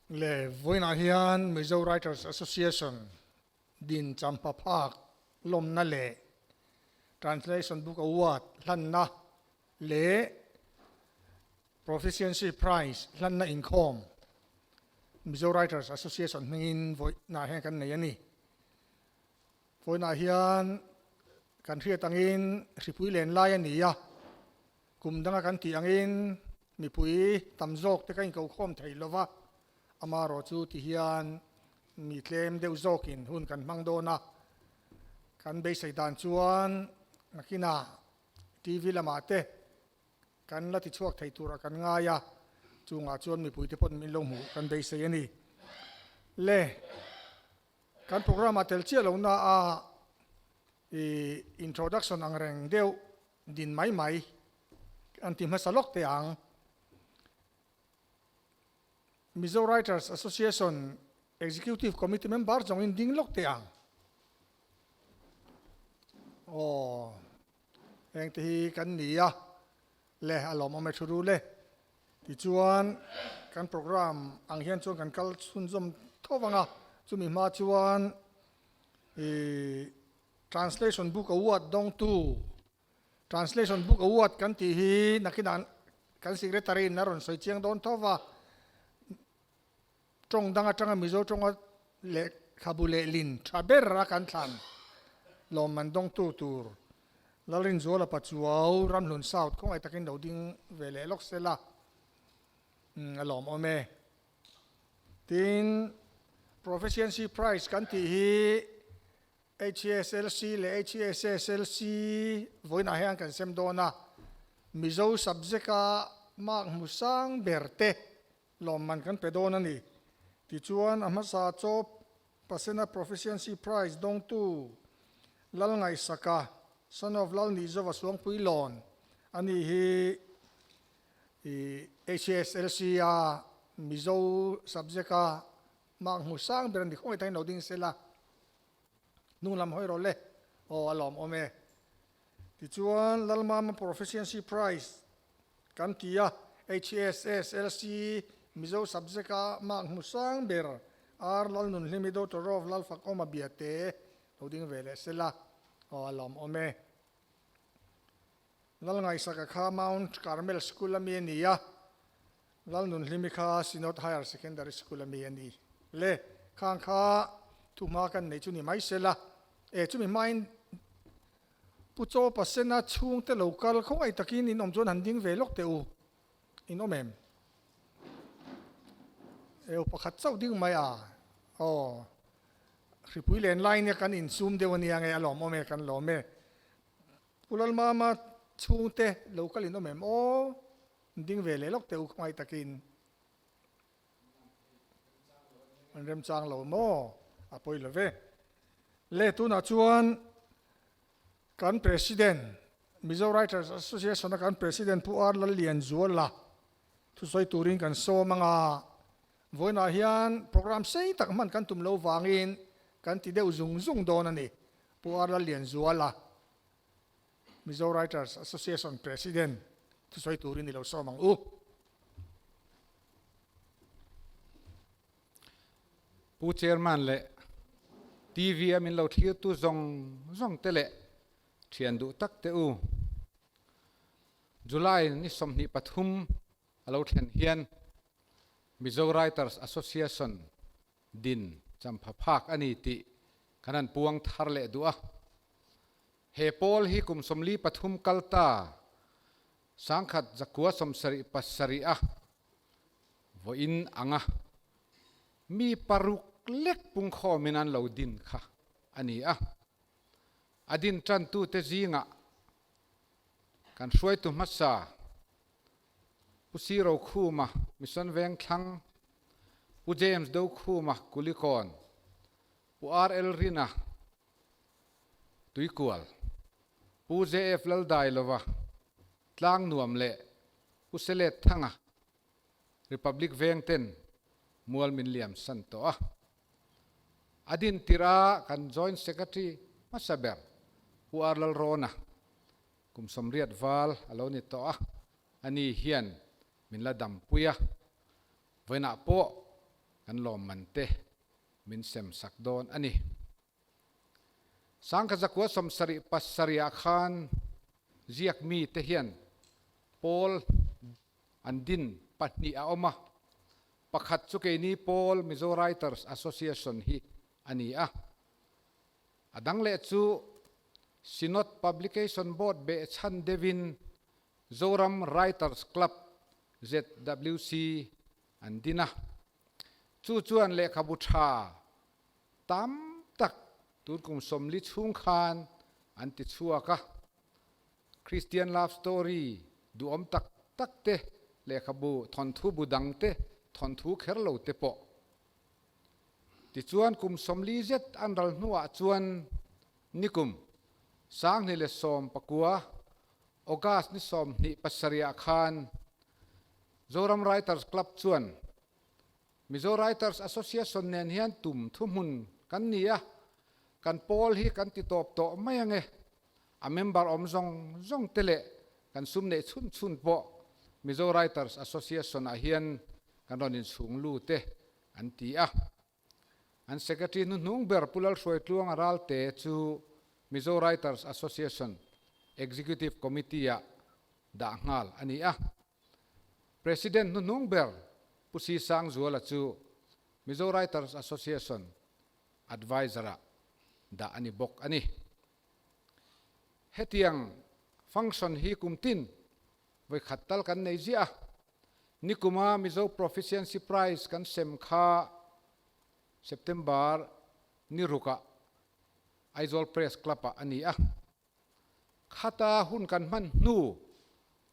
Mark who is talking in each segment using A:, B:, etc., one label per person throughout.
A: Le vawiinah hian Mizo Writers Association din champha phak lawmna leh Translation Book Award hlanna leh Proficiency Prize hlanna inkhawm Mizo Writers Association hmingin vawiinah hian kan nei a ni. Vawiinah hian kan hriat angin hripui len lai a ni a, kum danga kan tih angin mipui tam zawk te ka inkokhawm thei lo va, amarawh chu ti hian mi tlem deuh zawkin hun kan hmang dawn a, kan beisei dan chuan nakinah TV lamah te kan la tichhuak thei turah kan ngai a, chungah chuan mipuite pawh min lo hmuh kan beisei a ni. Le. Kan program ah tel chiah lohna a i introduction ang reng deuh din mai mai an ti hmasa lawk teh ang. Mizo Writers Association Executive Committee member zawng in ding lawk teh ang. Aw heng te hi kan ni a le a lawmawm e thu ru le. Tichuan kan program ang hian chuan kan kal chhunzawm tho vang a, chumi hma chuan ih Translation Book Award dawngtu Translation Book Award kan tih hi nakinah kan Secretary in a rawn sawi chiang dawn tho va, tawng dang atanga Mizo tawnga lehkhabu lehlin tha ber a kan thlan lawmman dawngtu tur Lalrinzuala Pachuau Ramhlun South khawngaih takin lo ding ve leh lawk se la a lawmawm e. Tin, Proficiency Prize kan tih hi HESLC leh HESSLC vawiinah hian kan sem dawn a, Mizo subject-a mark hmu sang ber te Lawmman kan pe dawn a ni. Tichuan, a hmasa chaw Pasena Proficiency Prize dawngtu Lalngaihsaka, son of Lalnihzova Suangpui Lawn a ni hi HSLC a Mizo subject a mark hmu sang ber a ni. Khawngaih takin lo ding sela, hnung lam hawi rawh le. Aw, a lawmawm e. Tichuan, Lalmama Proficiency Prize Kan ti a, HSSLC Mizo subject a mark hmu sang ber R Lalnunhlimi Daughter of Lalfakawma Biate lo ding ve leh sela aw a lawmawm e. Lalngaihsaka kha Mount Carmel School a mi a ni a, Lalnunhlimi kha Synod Higher Secondary School a mi a ni. Le, khang kha thuhma kan nei chu ni mai sela e chumi hmain Pu Chaw Pasena chhungte lo kal khawngaih takin in awm chuan han ding ve lawk teh u. In awm em? Eu pakhat chauh ding mai a. Aw. Hripui len lai nia kan insum deuh ania nge a lawmawm e kan lawm e. Pu Lalmama chhungte lo kal in awm em? Aw. Ding ve leh lawk teh u khawngaih takin. An remchang lo maw? A pawi lo ve. Le tunah chuan kan President, Mizo Writers Association a kan President Pu R Lallianzuala thusawi turin kan sawm ang a, vawiinah hian program sei tak hman kan tum lo vangin kan ti deuh zung zung dawn a ni. Pu R Lallianzuala, Mizo Writers Association President thusawi turin i lo sawm ang u.
B: Pu Chairman leh TV a min lo thlirtu zawng zawng te leh thian duh tak te u. July ni 23 a lo thlen hian Mizo Writers Association din champha phak a ni tih kan han puang thar leh duh a. He pawl hi kum 43 kal ta 1977 a vawiin anga mi paruk lek pungkhawmin an lo din kha a ni a. A din tantute zingah kan hruaitu hmasa Pu Siro Khuma, Mission Vengthlang, Pu James Dokhuma, Kulikawn, Pu RL Rina, Tuikual, Pu JF Laldailova, Tlangnuam leh Pu Selet Thanga, Republic Veng ten mual min liam san tawh a. A din tirh a kan Joint Secretary hmasa ber Pu R Lalrawna kum 80 val a lo ni tawh a, ani hian min la dampui a. Vawiinah pawh. kan lawmman te min sem sak dawn a ni. Sangkha zakua 77 ah khan ziak mi te hian pawl an din pahnih a awm a, pakhat chu keini pawl Mizo Writers Association hi a ni a, a dang leh chu Synod Publication Board behchhan deuhin Zoram Writers Club, ZWC, an din a. Chu chuan lehkhabu tha tam tak tun kum 40 chhung khan an ti chhuak a. Christian love story duhawm tak tak te, lehkhabu thawnthu bu dang te, thawnthu kher lo te pawh. Tichuan kum 40 zet an ral hnuah chuan nikum 2019 August ni 27 ah khan Zoram Writers Club chuan Mizo Writers Association nen hian tum thuhmun kan ni a, kan pawl hi kan ti tawp tawh mai ange. A member awm zawng zawng te leh kan sum neih chhun chhun pawh Mizo Writers Association ah hian kan rawn inchhung lut e an ti a. An Secretary hnuhnung ber Pu Lalhruaitluanga Ralte chu Mizo Writers Association Executive Committee ah dah nghal a ni a. President hnuhnung ber Pu Si Sangzuala chu Mizo Writers Association Adviser ah dah a ni bawk a ni. Hetiang function hi kum tin vawi khat tal kan nei ziah a, nikuma Mizo Proficiency Prize kan sem kha September ni rukah Aizawl Press Club ah a ni a. Khata hun kan hman hnu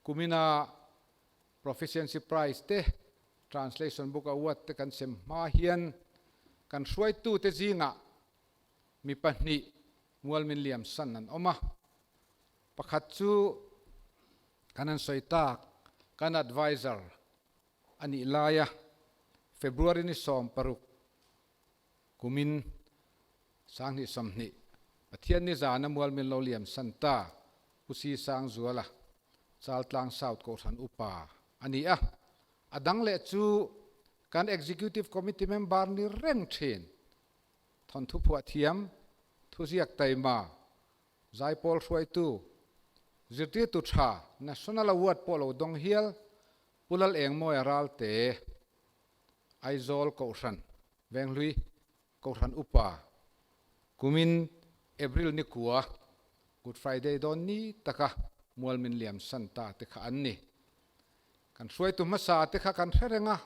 B: kumina Proficiency Prize te, Translation Book Award te kan sem hma hian kan hruaitute zingah mi pahnih mualmin liam san an awm a. Pakhat chu kan han sawi tak, kan adviser a nih laia February ni 16 kumin 2020 Pathian ni zana mualmin lo liam san ta Pu Si Sangzuala Chaltlang South Kohhran Upa a ni a. A dang leh chu kan Executive Committee member ni reng thin thawnthu phuah thiam, thuziak taima, Zaipawl hruaitu, zirtirtu tha National Award pawh lo dawng hial Pu Lal Engmawia Ralte, Aizawl Kohhran Venghlui Kohhran Upa, kumin April ni kua Good Friday dawn ni taka mualmin liam san ta te kha an ni. Kan hruaitu hmasa te kha kan hre reng a,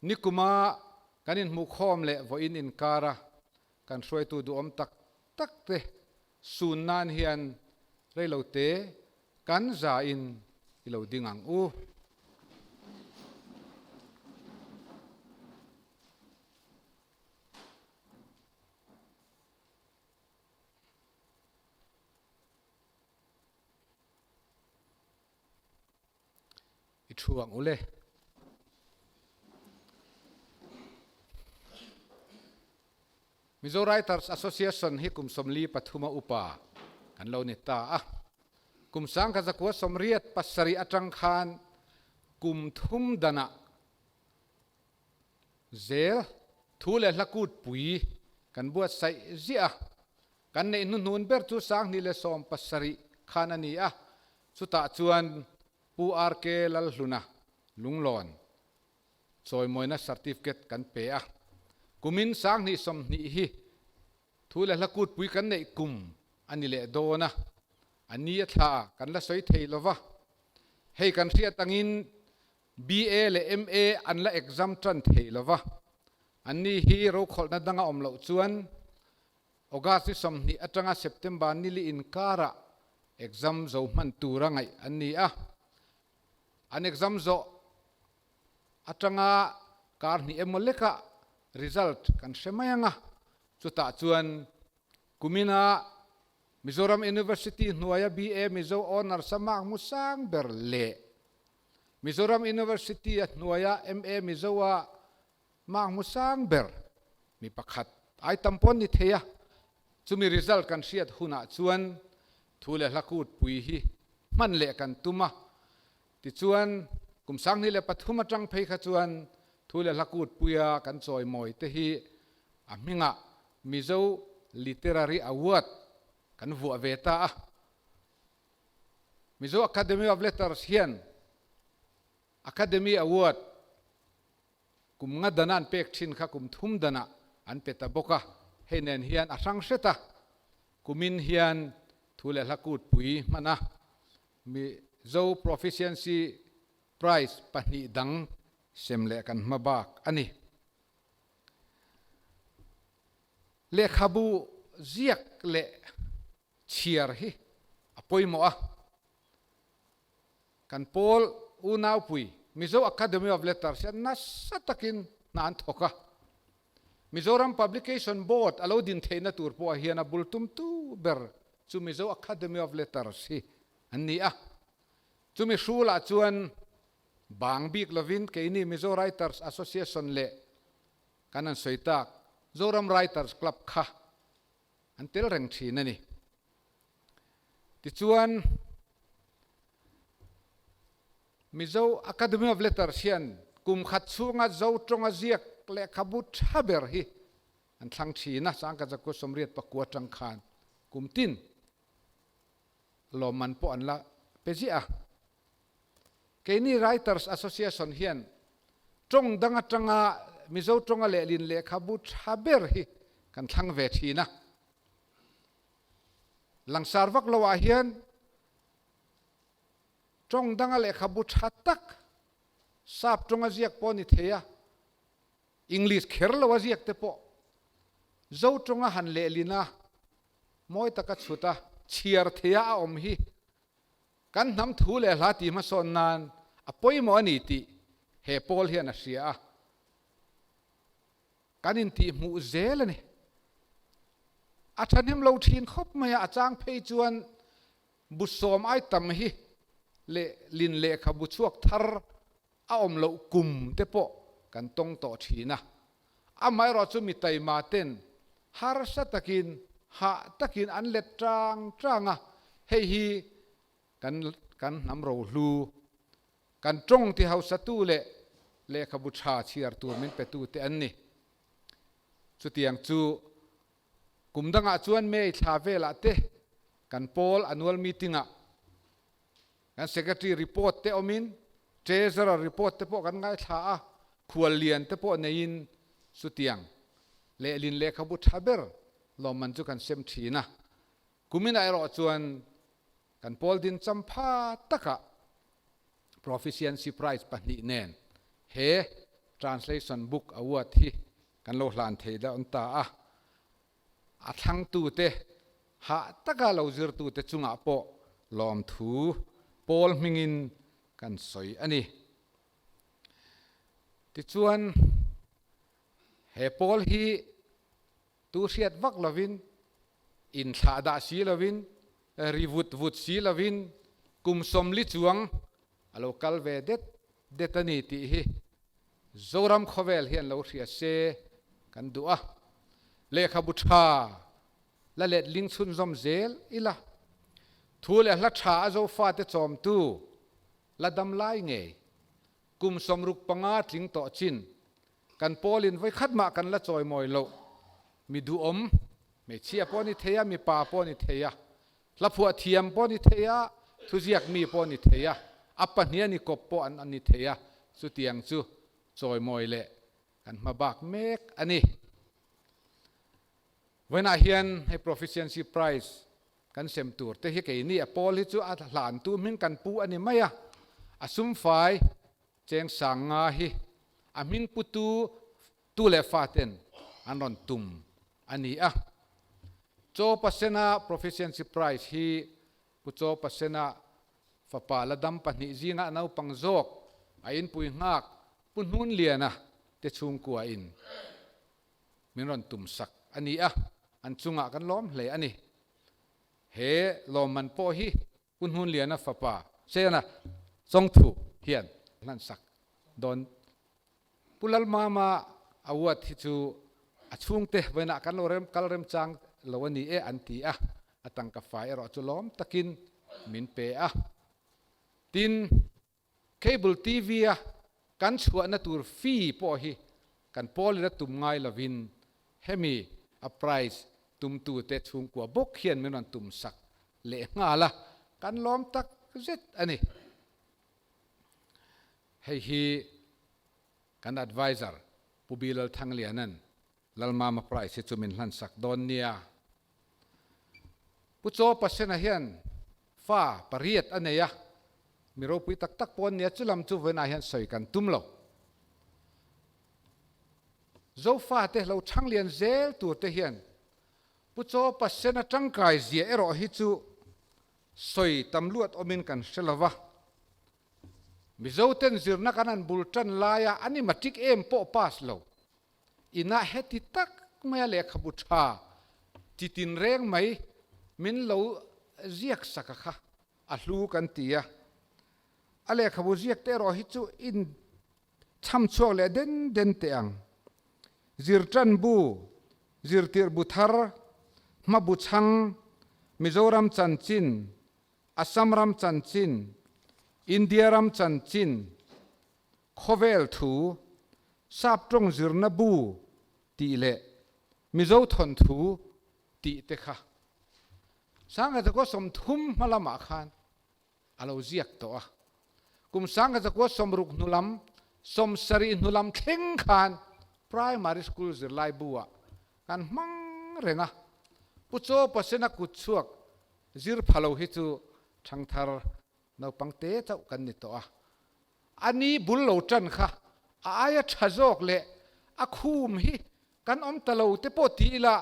B: nikuma kan inhmuhkhawm leh vawiin inkara Kan hruaitu duhawm tak tak te sun nan hian reilo te kan za in i lo ding ang u. I thu ang u le. Mizo Writers Association hi kum 43 a upa kan lo ni ta a. Kum 1987 atang khan kum thum danah zel thu leh hla kut pui kan buatsaih ziah a. Kan neih hnuhnun ber chu 2017 khan a ni a. Chutah chuan Pu RK Lalhluna Lunglawn chawimawina certificate kan pe a. Kumin 2020 hi thu leh hla kutpui kan neih kum a ni leh dawn a, a ni a thla kan la sawi thei lo va. Hei kan hriat angin BA leh MA an la exam tan thei lo va, anni hi rokhawlhna danga awm loh chuan August ni 20 atanga September ni li inkarah exam zo hman tura ngaih an ni a. An exam zawh atanga kar hnih emaw lekah result kan hre mai ang a, chutah chuan kumina Mizoram University hnuaia BA Mizo Honours a mark hmu sang ber leh Mizoram University a hnuaia MA Mizo a Mark hmu sang ber mi pakhat ai tam pawn ni thei a, chumi result kan hriat hunah chuan thu leh hla kut pui hi hman leh kan tum a, tichuan kum 2003 atang phei kha chuan thu. Thu leh hla kutpuia kan chawimawi te hi a hmingah Mizo Literary Award kan vuah ve ta a. Mizo Academy of Letters hian Academy Award kum nga dana an pek thin kha kum thum danah an pe ta bawk a, hei nen hian a hrang hret a, kumin hian thu leh hla kutpui hman a, Mizo Proficiency Prize pahnih dang sem leh kan hma bak a ni. Lehkhabu ziak leh chhiar hi a pawimawh a. Kan pawl unaupui Mizo Academy of Letters hian nasa takin hna an thawk a. Mizoram Publication Board a lo din theihna tur pawhah hian a bul tumtu ber chu Mizo Academy of Letters hi an ni a. Chumi hrulah chuan bang bik lovin keini Mizo Writers Association leh kan han sawi tak Zoram Writers Club kha an tel reng thin a ni. Tichuan, Mizo Academy of Letters hian kum khat chhunga Zo tawnga ziak lehkhabu tha ber hi an thlang thin a, Sangkhat Zakua Sawmriat pakua atang khan kum tin lawmman pawh an la pe ziah a. Keini Writers Association hian tawng dang atanga Mizo tawnga lehlin lehkhabu tha ber hi kan thlang ve thin a. Langsar vak lo ah hian tawng danga lehkhabu tha tak sap tawnga ziak pawh a ni thei a, English kher lo a ziak te pawh Zo tawnga han lehlin a, mawi taka chhut a, chhiar theia a awm hi kan hnam thu leh hla tih hmasawn nan a pawimawh a ni tih he pawl hian a hria a. Kan intihhmuh zel a ni. A thahnem lo thin khawp mai a, a chang phei chuan bu sawm ai tam hi leh lin lehkhabu chhuak thar a awm loh kum te pawh kan tawng tawh thin a. Amaherawh chu mi taima ten harsa takin hah takin an let tang tang a, hei hi kan kan hnam rohlu Kan tawng ti hausatu leh lehkhabu tha chhiar tur min petute an ni. Chutiang chu kum dangah chuan May thla velah te kan pawl annual meeting-ah kan secretary report te awmin treasurer report te pawh kan ngaithla a, khuallian te pawh neiin chutiang lehlin lehkhabu tha ber lawmman chu kan sem thin a. Kuminah erawh chuan Kan pawl din champha takah Proficiency Prize pahnih nen he Translation Book Award hi kan lo hlan thei dawn ta a, a thlangtute hah taka lo zirtute chungah pawh lawmthu pawl hmingin kan sawi a ni. Tichuan, he pawl hi Tu hriat vak lovin, inthlah dah si lovin, ri vut vut si lovin kum sawmli chuang a lo kal ve det det a ni tih hi Zoram khawvel hian lo hria se kan duh a. Lehkhabu tha la letling chhunzawm zel ila, thu leh hla tha a Zofate chawmtu la dam lai ngei kum 65 tling tawh chin Kan pawlin vawikhat mah kan la chawimawi loh. Mi duhawm, hmeichhia pawh ni thei a, mipa pawh ni thei a, hlaphuah thiam pawh ni thei a, thuziak mi pawh ni thei a, a pahnih a ni kawp pawh an ni thei a, chutiang chu chawimawi leh kan hma bak mek a ni. Vawiinah hian hei Proficiency Prize kan sem tur te hi keini a pawl hi chu a hlantu hming kan pu a ni mai a, a sumfai Cheng sang nga hi a hming putu tu leh fa ten an rawn tum a ni a. Chaw Pasena Proficiency Prize hi Pu Chaw Pasena fapa la dam pahnih zinga naupang zawk a inpui nghak Pu Hnunliana te chhungkua in min rawn tum sak a ni a, an chungah kan lawm hle a ni. He lawmman pawh hi Pu Hnunliana fapa Sena Chawngthu hian hlan sak dawn. Pu Lalmama award hi chu a chhungte vawiinah kan lo rem kal remchang lo a ni e an ti a, a tangka fai erawh chu lawm takin min pe a. Tin, Cable TV a. Kan chhuahna tur fee pawh hi kan pawl ila tum ngai lovin hemi a prize tumtute chhungkua bawk hian min rawn tum sak leh nghal a, kan lawm tak zet a ni. Hei hi kan adviser Pu Bilal Thangliana'n Lalmama prize hi chu min hlan sak dawn nia. Pu Chaw Pasena hian fa pariat a nei a, mi ropui tak tak pawh an nia, chu lam chu vawiinah hian sawi kan tum lo. Zofate lo chhanglian zel tur te hian Pu Chaw Pasena tangkai zia erawh hi chu sawi tam luat awmin kan hre lo va. Mizoten zirna kan han bul tan laia an i matric em pawh pass lo. Inah heti tak maia lehkhabu tha chi tinreng mai min lo ziak sak a kha a hlu kan ti a. A lehkhabu ziak te erawh hi chu in chham chhuak leh den den teh ang. Zirtan bu, zirtirh bu thar, hmabu chhang, Mizoram chanchin, Assam ram chanchin, India ram chanchin, khawvel thu, sap tawng zirna bu tih leh Mizo thawnthu tih te kha Sangkhat 30 hma lamah khan a lo ziak tawh a. Kum 1960 hnu lam, 70 hnu lam thleng khan primary school zirlai bu ah kan hmang reng a. Pu Chaw Pasena kut chhuak Zir pha lo hi chu ṭhangthar naupang te chauh kan ni tawh a, a ni bul lo ṭan kha a aia ṭha zawk leh a khum hi kan awm ta lo te pawh ti ila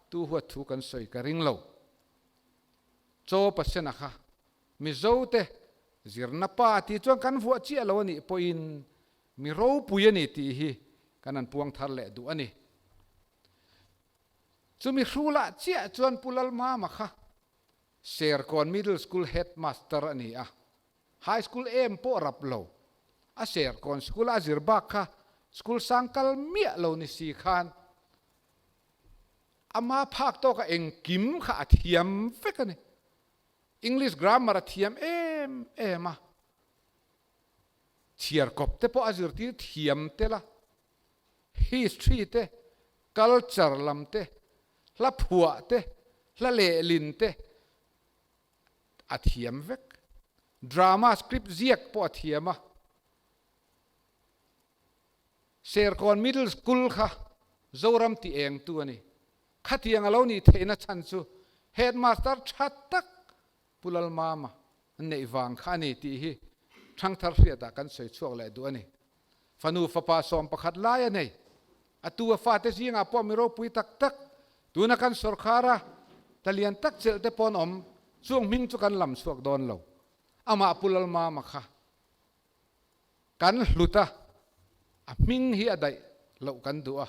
B: tu huat thu kan sawi ka ring lo. Chaw Pasena kha Mizo te zirna pa tih chuan kan vuah chiah lo a nih pawhin mi ropui a ni tih hi kan han puang thar leh duh a ni. Chumi hrulah chiah chuan Pu Lalmama kha Serkawn Middle School Headmaster a ni a, High School em pawh rap lo, a Serkawn School a zir bak kha school sang kal miah lo ni si khan ama phak tawka engkim kha a thiam vek a ni. English grammar a thiam em em a, chhiar kawp te pawh a zirtir thiam tel a, History te, culture lam te, hla phuah te, hla lehlin te a thiam vek. Drama script ziak pawh a thiam a. Serkawn Middle School kha Zoram ti engtu a ni. Khatiang a lo nih theihna chhan chu Headmaster tha tak Pu Lalmama neih vang kha a ni tih hi Thangthar hriatah kan sawi chhuak leh duh a ni. Fanu fapa 11 lai a nei. A tu a fate zingah pawh mi ropui tak tak, tuna kan sawrkhar a talian tak chelh te pawh an awm, chung hming chu kan lam chhuak dawn lo. Amah Pu Lalmama kha kan hlut a, a hming hi a daih loh kan duh a,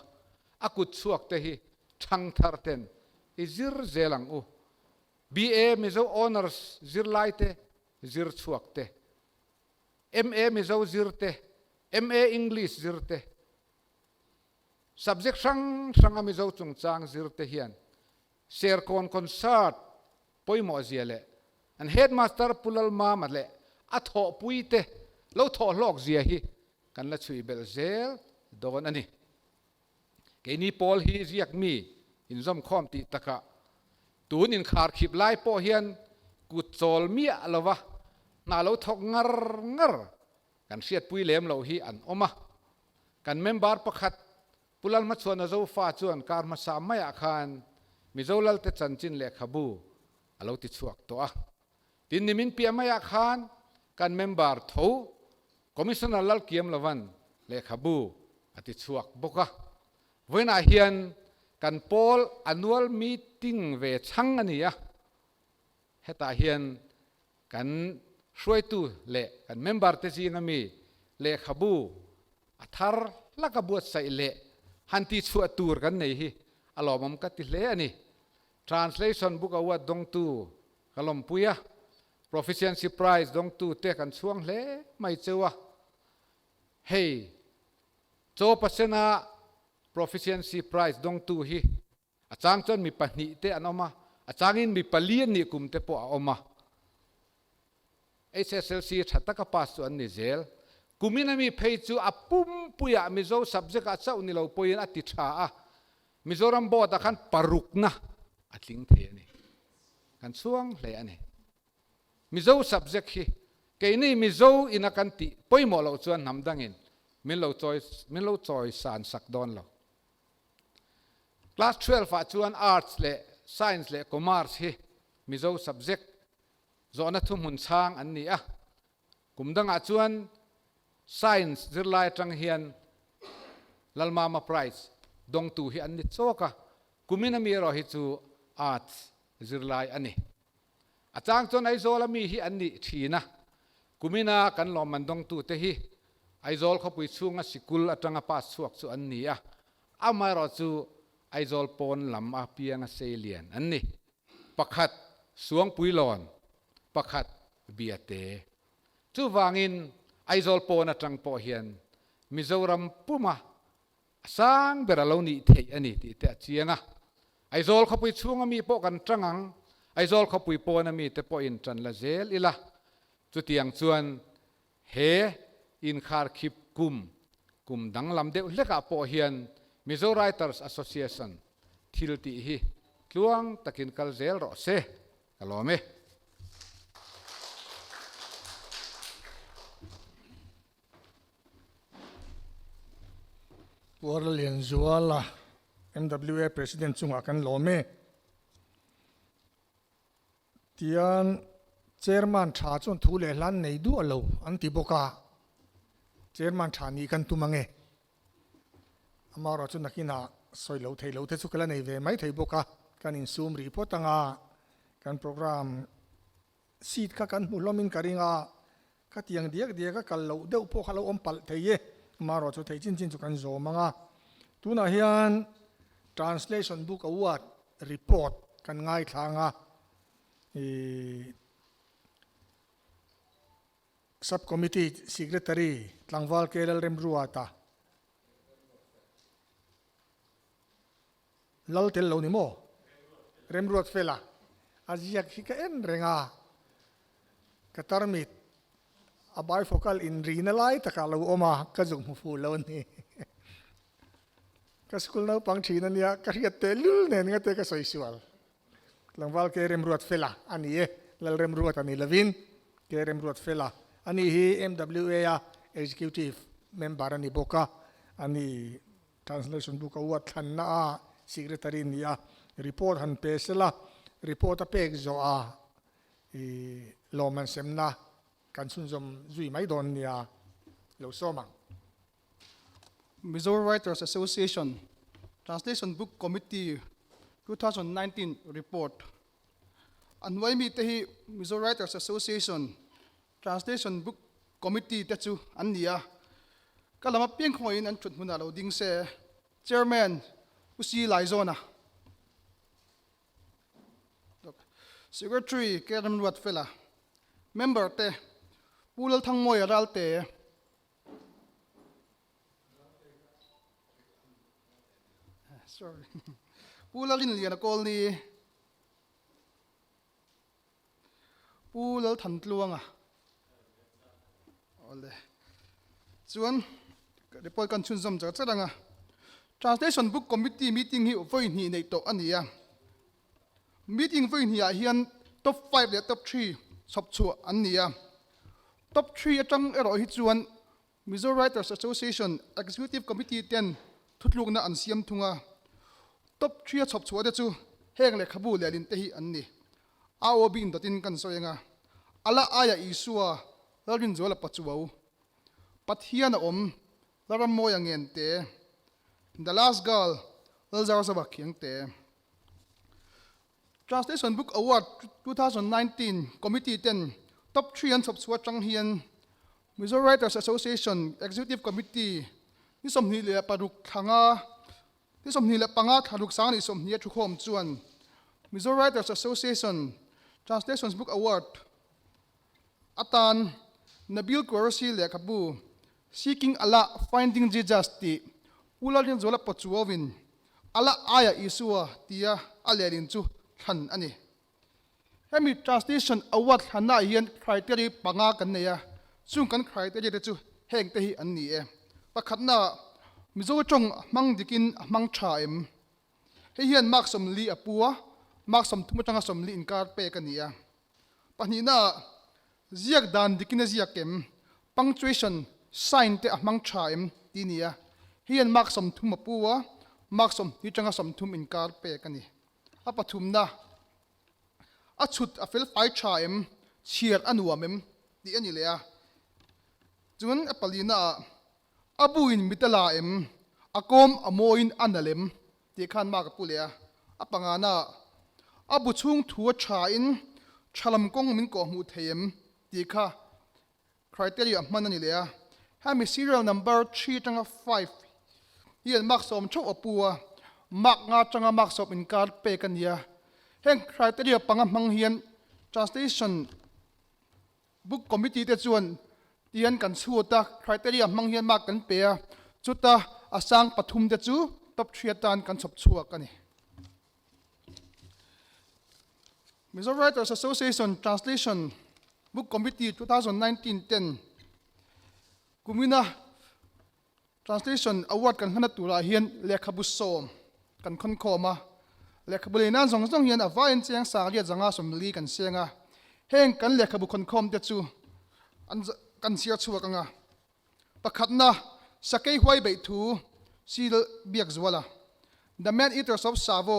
B: a kut chhuak te hi Thangthar ten i zir zel ang u. BA Mizo Honours zirlai te zir chhuak te, MA Mizo zir te, MA English zir te, subject hrang hranga Mizo chungchang zir te hian Serkawn Concert pawimawh zia leh an Headmaster Pu Lalmama leh a thawhpui te lo thawh hlawk zia hi kan la chhui belh zel dawn a ni. Keini pawl hi ziak mi inzawmkhawm tih takah tun inkharkhip lai pawh hian kut chawl miah lova hna lo thawk ngar ngar kan hriatpui lem loh hi an awm a. Kan member pakhat Pu Lalhmachhuana Zofa chuan kar hmasa maiah khan Mizo Lalte chanchin lehkhabu a lo ti chhuak tawh a. Tin nimin piah maiah khan kan member tho Commissioner Lalkiam Lovan lehkhabu a ti chhuak bawk a. Vawiinah hian kan pawl annual meeting ve chhang a ni a, hetah hian kan hruaitu leh kan member te zinga mi lehkhabu a thar hlaka buatsaih leh han tihchhuah tur kan nei hi a lawmawm ka ti hle a ni. Translation Book Award dawngtu ka lawmpui a, Proficiency Prize dawngtute kan chhuang hle mai cheu a, hei Chaw Pasena Proficiency Prize dawngtu hi a chang chuan mi pahnih te an awm a, a changin mi pali an nih kum te pawh a awm a. HSLC tha taka pass chu an ni zel. Kumin ami phei chu a pumpuiah Mizo subject ah chauh ni lo pawhin a ti tha a, Mizoram board ah khan parukna a tling thei a ni. Kan chhuang hle a ni. Mizo subject hi keini Mizo ina kan tih pawimawh loh chuan hnam dangin min lo chawi min lo chawi san sak dawn lo. Class 12 ah chuan Arts leh Science leh Commerce hi Mizo subject zawhna thuhmun chhang an ni a. Kum dangah chuan Science zirlai atang hian Lalmama Prize dawngtu hi an ni chawk a, kumin ami erawh hi chu Arts zirlai a ni. A chang chuan Aizawl ami hi an nih thin a, kumina kan lawmman dawngtute hi Aizawl khawpui chhunga sikul atanga pass chhuak chu an ni a, amaherawh chu Aizawl pawn lam a pianga sei lian an ni. Pakhat Suangpuilawn, pakhat Biate. Chuvangin Aizawl pawn atang pawh hian Mizoram puma a sang ber a lo nih theih a ni tih te a chiang a. Aizawl khawpui chhunga mi pawh kan tang ang, Aizawl khawpui pawna mi te pawhin tan la zel ila. Chutiang chuan he inkharkhip kum, kum danglam deuh hlekah pawh hian Mizo Writers Association thil tih hi tluang takin kal zel rawh se, ka lawm e.
A: Pu Arlianzuala, MWA President chungah kan lawm e. Tian Chairman tha chuan thu leh hlan nei duah lo an ti bawk a, Chairman tha nih kan tum ange. Amaherawh chu nakinah sawi lo thei lo te chu ka la nei ve mai thei bawk a, kan insum rih phawt anga kan program seat kha kan hmu hlawmin ka ring a, ka tiang diak diak a kal loh deuh pawh kha lo awm palh thei e, amaherawh chu thei chin chin chu kan zawm ang a. Tunah hian Translation Book Award report kan ngaithla ang a, ih Sub Committee Secretary Tlangval K Lalremruata Lal tel lo ni maw? Remruat Fela a ziak hi ka en reng a, ka tarmit a bifocal inrina lai takah lo awm a, ka zuk hmu fuh lo a ni. Ka school naupang thin a nia, ka hriat teh lul nen nga te ka sawi sual. Tlangval Ke Remruat Fela a ni e, Lal Remruat a ni lovin Ke Remruat Fela a ni hi MWA a Executive Member a ni bawk a, a ni. Translation book a uat thlanna a secretary ni a, report han pe sela, report a pek zawh a i lawm an semna kan chhunzawm zui mai dawn nia lo sawm ang.
C: Mizo Writers Association Translation Book Committee 2019 Report A hnuai mite hi Mizo Writers Association Translation Book Committee te chu an ni a, ka lam apiang khawngaihin an thut hmunah lo ding se, Chairman Pu Si Laizawna, Secretary K Remruatfela, Member te Pu Lalthangmawia Ralte, Sorry. Pu Lalinliana Kawlni, Pu Lalthantluanga awle chuan report kan chhunzawm char char anga Translation Book Committee meeting hi vawi hnih neih tawh a ni a, meeting vawi hnih ah hian top 5 leh top 3 chhawp chhuah an ni a, top 3 atang erawh hi chuan Mizo Writers Association Executive Committee ten thutlukna an siam thung a, top 3 a chhawp chhuah te chu heng lehkhabu leh linte hi an ni. AOB in dawtin kan sawi anga, Ala aia Isua, Lalrinzuala Pachuau, Pathian a awm, Lalrammawia Ngente, The Last Girl, Lalzarzava Khiangte. Translation Book Award 2019 Committee ten top 3 an chhawp chhuah atang hian Mizo Writers Association Executive Committee ni 26 thla ni 25 thla ruk sang ni 20 a thukhawm chuan Mizo Writers Association Translations Book Award atan Nabil Qureshi lehkhabu Seeking Allah, Finding Jesus tih Pu Lalrinzuala Pachuauin Allah aia Isua tia a lehlin chu thlan a ni. Hemi Translation Award thlannaah hian criteria panga kan nei a, chung kan criteria te chu heng te hi an ni e. Pakhatna, Mizo tawng a hmang dikin a hmang tha em? Hei hian mark 40 a pu a, mark 30 atanga 40 inkar pek a ni a. Pahnihna, Ziak dan dikin a ziak em? Punctuation sign te a hmang tha em? tih a ni a. Hei hian mark 30 a pu a, mark 20 atanga 30 inkar pek a ni. A pathumna, A chhut a fel fai tha em? Chhiar a nuam em? tih a ni leh a. Chuan a palina ah, A buin mit a la em? A kawm a mawiin a nalh em? tih khan mark a pu leh a. A pangana ah, A bu chhung thu a tha in tha lam kawng min kawh hmuh thei em? tih kha criteria hman a ni leh a. Hemi serial number 3 atanga 5 hi an mark 10 theuh a pu a, mark nga atanga mark 10 inkar pek a ni a. Heng criteria panga hmang hian translation book committee te chuan tihian kan chhut a, criteria hmang hian mark kan pe a, chuta a sang pathum te chu top 3 atan kan chhawp chhuak a ni. Mizo Writers Association Translation Book Committee 2019 ten kumina Translation Award kan hmana turah hian lehkhabu 10 kan khawn khawm a. Lehkhabu lei nan zawng zawng hian a vaiin cheng 940 kan seng a. Heng kan lehkhabu khawn khawm te chu an kan chhiar chhuak anga. Pakhatna, Sakei huai beih thu Sil biak zual a. The Man Eaters of Tsavo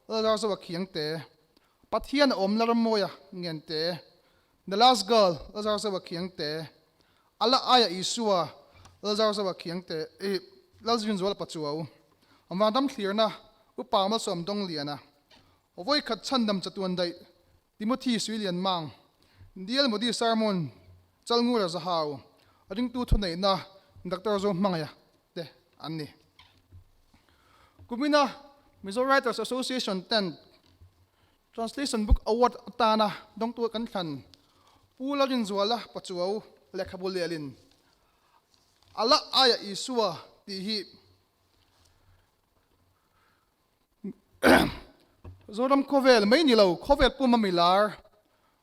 C: Lalzarzoa khiang te, Pathian a awm Lalrammawia ngen te, The Last Girl Lalzarzoa khiang te, Ala aia Isua Lalzarzoa khiang te, ih, Lalzinzuala Pachuau, Vanram thlirna Upa Malsawm Dongliana, Vawikhat chhandam chatuan daih Timothy Suilian Mang, DL Modi Sermon, Chalngura Zahau, Ringtu Thuneihna, Doctor Zo Hmangaia te an ni. Kumina Mizo Writers Association ten Translation Book Award atana dawngtu kan thlan Pu Lalrinzuala Pachuau lehkhabu lehlin Ala aia Isua tih hi Zoram khawvel mai ni lo, khawvel puma milar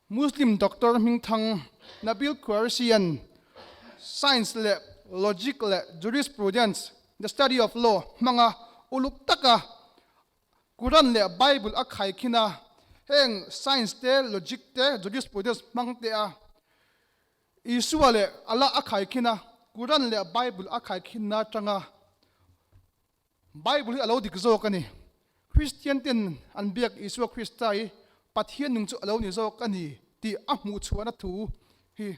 C: Muslim doctor hmingthang Nabil Qureshi-a'n Science leh Logic leh Jurisprudence, the study of law, hmanga uluk taka Quran leh Bible a khaikhin a, heng Science te, Logic te, Jurisprudence hmang te a Isua leh Allah a khaikhin a, Quran leh Bible a khaikhinna atanga Bible hi a lo dik zawk a ni. Kristian ten an biak Isua Krista hi Pathian nung chu a lo ni zawk a ni tih a hmuh chhuahna thu hi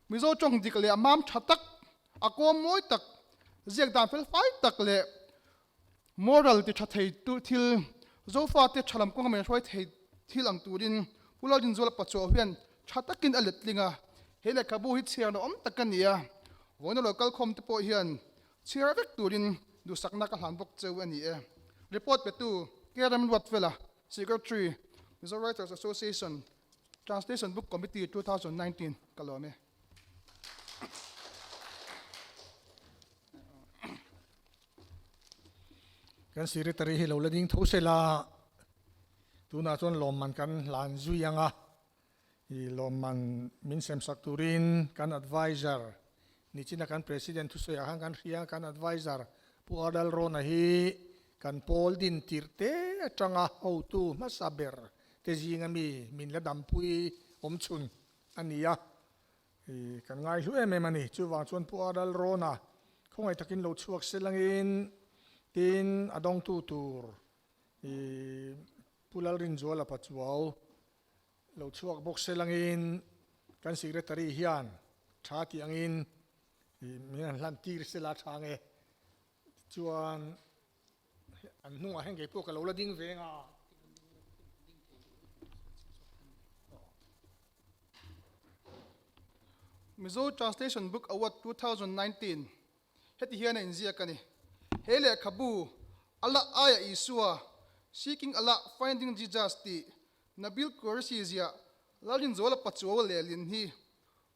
C: Mizo tawng dik leh a mam tha tak, a kawm mawi tak, ziak dan fel fai tak leh moral ti tha thei tu thil, Zofate tha lam kawnga min hruai thei thil ang turin Pu Lalrinzuala Pachuau hian tha takin a let tling a. He lehkhabu hi chhiarna awm tak a ni a, vawiina lo kalkhawm te pawh hian Chhiar vek turin duhsakna ka hlan bawk cheu a ni e. Report petu KRM Ruatfela, Secretary, Mizo Writers Association, Translation Book Committee 2019 ka lawm e.
A: Kan Secretary hi lo la ding tho sela, tunah chuan lawmman kan hlan zui ang a. I lawmman min semsak turin kan adviser, nichina kan President thusawiah khan kan hria, kan adviser Pu Ardal Rawna hi kan pawl din tirh te atanga hotu hmasa ber te zinga mi min la dampui awm chhun a ni a, i kan ngaihlu em em a ni. Chuvang chuan Pu Ardal Rawna khawngaih takin lo chhuak selangin tin a dawngtu tur i Pu Lalrinzuala Pachuau Lo chhuak bawk se langin kan Secretary hian tha tih angin min han hlan tir se la tha nge. Tichuan an hnungah hian kei pawh ka lo la ding ve nga.
C: Mizo Translation Book Award 2019 Heti hian a inziak a ni. He lehkhabu, Allah aia Isua, Seeking Allah, Finding Jesus tih Nabil Qureshi ziah Lalrinzuala Pachuau lehlin hi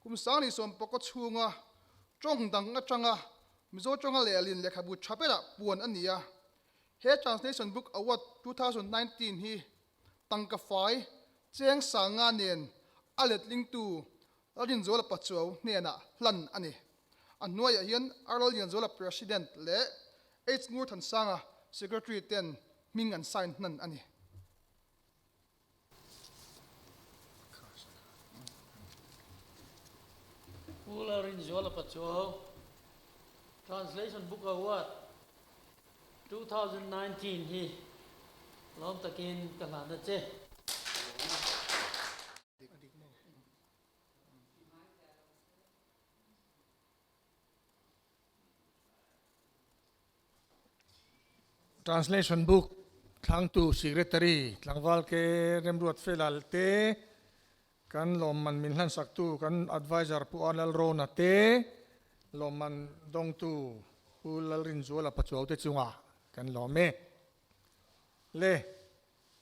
C: kum 2019 chhunga tawng dang atanga Mizo tawnga lehlin lehkhabu tha berah puan a ni a. He Translation Book Award 2019 hi tangka fai cheng 5000 nen a letlingtu Lalrinzuala Pachuau hnenah hlan a ni. A hnuaiah hian Arnold Lianzuala President leh H Ngurthansanga Secretary ten hming an sign hnan a ni.
D: Pu Lalrinzuala Pachuau, Translation Book Award 2019 hi lawm takin ka hlan a che.
A: Translation Book thlangtu Secretary tlangval ke Remruat Felal te, kan lawmman min hlansaktu kan Adviser Pu R Lalrona te, lawmman dawngtu Pu Lalrinzuala Pachuau te chungah kan lawm e. Le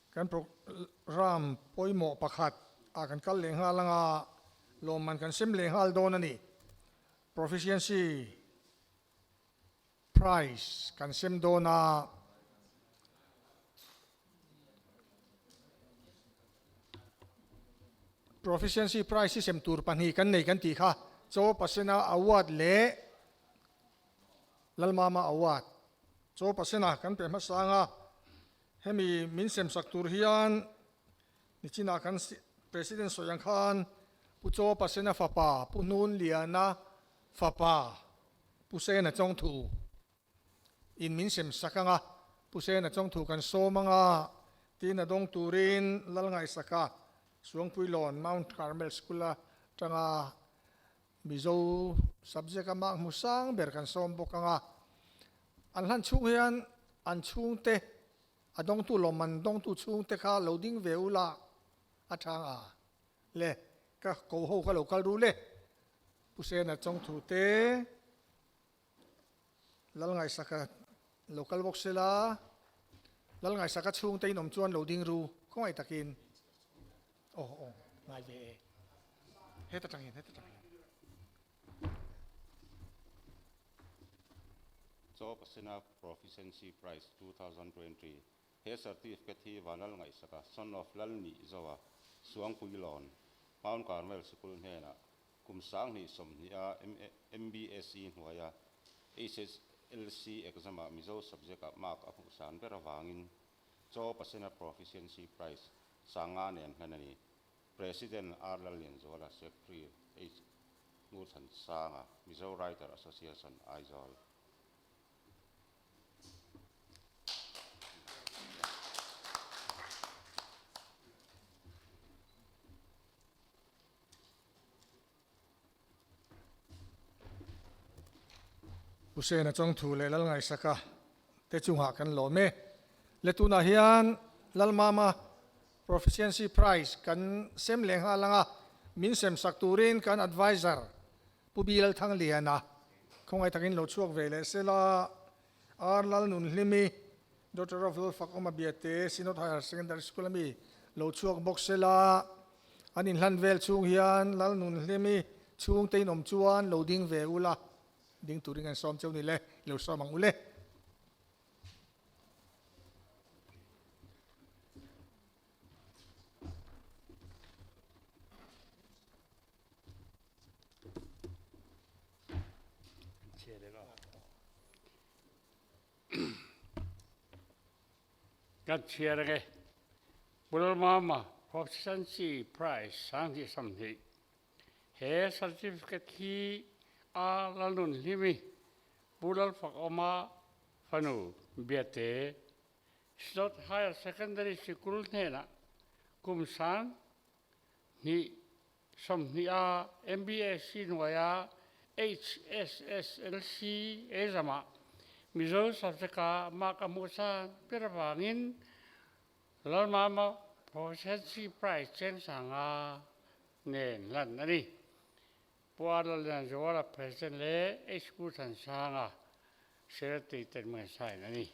A: kan program pawimawh pakhat ah kan kal leh nghal anga lawmman kan sem leh nghal dawn a ni. Proficiency Prize kan sem dawn a. Proficiency Prize hi sem tur pahnih kan nei kan tih kha Chaw Pasena Award leh Lalmama Award. Chaw Pasena kan pe hmasa anga hemi min sem sak tur hian Nichinah kan President sawi ang khan Pu Chaw Pasena fapa Pu Hnun Liana fapa Pu Sena Chawngthu in min sem sak ang a, Pu Sena Chawngthu kan sawm ang a, tiin a dawng turin Lalngaihsaka Suangpuilawn Mount Carmel School atanga Mizo subject a mak hmu sang ber kan sawm bawk ang a, an hlan chhung hian an chhungte A dawngtu lawmman dawngtu chhungte kha lo ding ve ula a chhang a, le ka ko ho kha lo kal ru le. Pu Sena chawngthu te Lalngaihsaka lo kal bawk sela, Lalngaihsaka chhungte in awm chuan lo ding ru khawngaih takin. Aw aw ngai ve e. Heta tangin heta tangin.
E: Chaw Pasena Proficiency Prize 2020 He certificate hi Vanlal Ngaihsaka, son of Lalnih Zoa, Suangpuilawn, Mount Carmel Sikul hnenah kum 2020 a MBSE hnuaia HSLC exam-ah Mizo subject-ah mark a hmuh san ber avangin Chaw Pasena Proficiency Prize sanga nen hlan a ni. President R Lallianzuala, Secretary H Ngurthansanga, Mizo Writer Association, Aizawl.
A: Pu Sena Chawngthu leh Lalngaihsaka te chungah kan lawm e. Le tunah hian Lalmama Proficiency Prize kan sem leh nghal ang a, min sem sak turin kan Adviser Pu Bi Lalthangliana khawngaih takin lo chhuak ve leh sela, R Lalnunhlimi, Daughter of Lalfak Awma Biate, Synod Higher Secondary School ami lo chhuak bawk sela, an inhlan vel chhung hian Lalnunhlimi chhungte in awm chuan lo ding ve ula, ding turin kan sawm cheu ni le, i lo sawm ang u le.
F: Kan chhiar ange. Pulmama Proficiency Prize 2020. He certificate hi a lalnun hlimi Pu Lalfakawma fanu Biate Slot Higher Secondary Sikul hnenah kum 2020 a MBSC hnuaia HSSLC exam-ah Mizo subject-a mark a hmuh san ber avangin Lalmama Proficiency Prize cheng sanga nen hlan a ni. Pu Arnold Lianzuala President leh HQ Thansanga Secretary ten hmang sign a ni.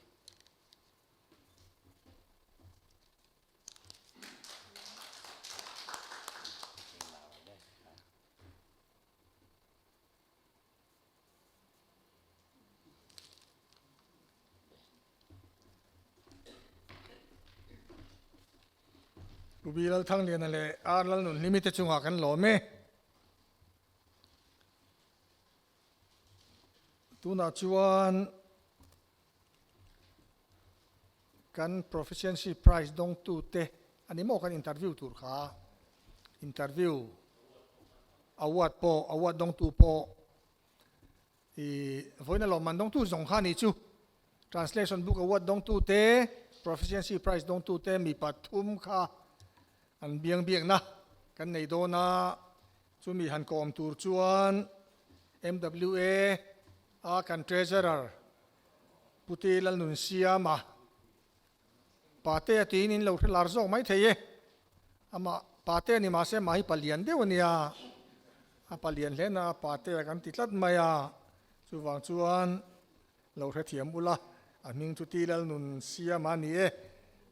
A: Pu Bi Lalthangliana leh R Lalnunhlimi te chungah kan lawm e. Tunah chuan kan Proficiency Prize dawngtute a ni maw kan interview tur kha? Interview award pawh award dawngtu pawh i vawiin a lawmman dawngtu zawng kha a ni chu. Translation Book Award dawngtute, Proficiency Prize dawngtute mi pathum kha an biang biakna kan nei dawn a, chumi han kawm tur chuan MWA a kan Treasurer Puti Lalnunsiama Pate a tiin in lo hre lar zawk mai thei e. Amah Pate a ni mahse amah hi palian deuh a nia, a palian hle na Pate a kan ti tlat mai a, chuvang chuan lo hrethiam ula, a hming chu Ti Lalnunsiama a ni e.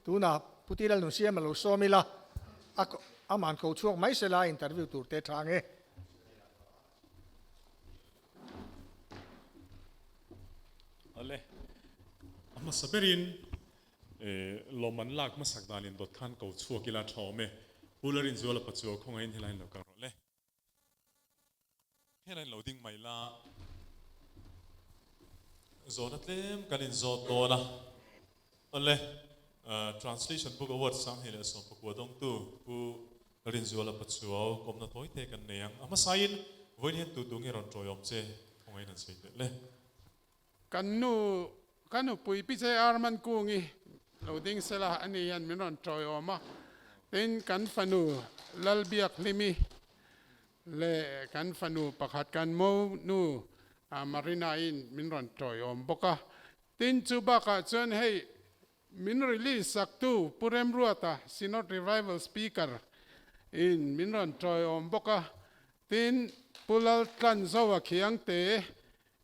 A: Tunah Pu Ti Lalnunsiama lo sawm ila, a ama'n ko chhuak mai sela interview tur te tha ang e.
G: Ale, a hmasa berin lawm an lak hmasak danin dawt khan ko chhuak ila tha awm e. Pu Larinzuala Pachuau khawngaihin helaiin lo kal rawh le. Helaiin lo ding mai la. Zawhna tlem kan inzawt dawn a. Awle, Translation Book Award Sanghei leh Sawmpakua dawngtu Pu Rinzuala Pachuau kawmna tawi te kan nei ang. A hmasain vawiin hian tu tu nge rawn tawiawm che khawngaih in an sawi teh le.
H: Kan nu, ka nupui Pi JR Mankungi lo ding sela ani hian min rawn tawiawm a. Tin, kan fanu Lalbiakhlimi leh kan fanu pakhat kan mo nu Marina-in min rawn tawiawm bawk a. Tin, chu bakah chuan hei min release saktu Pu Remruata, Synod Revival Speaker in min rawn tawiawm bawk a. Tin, Pu Laltlanzoa Khiangte,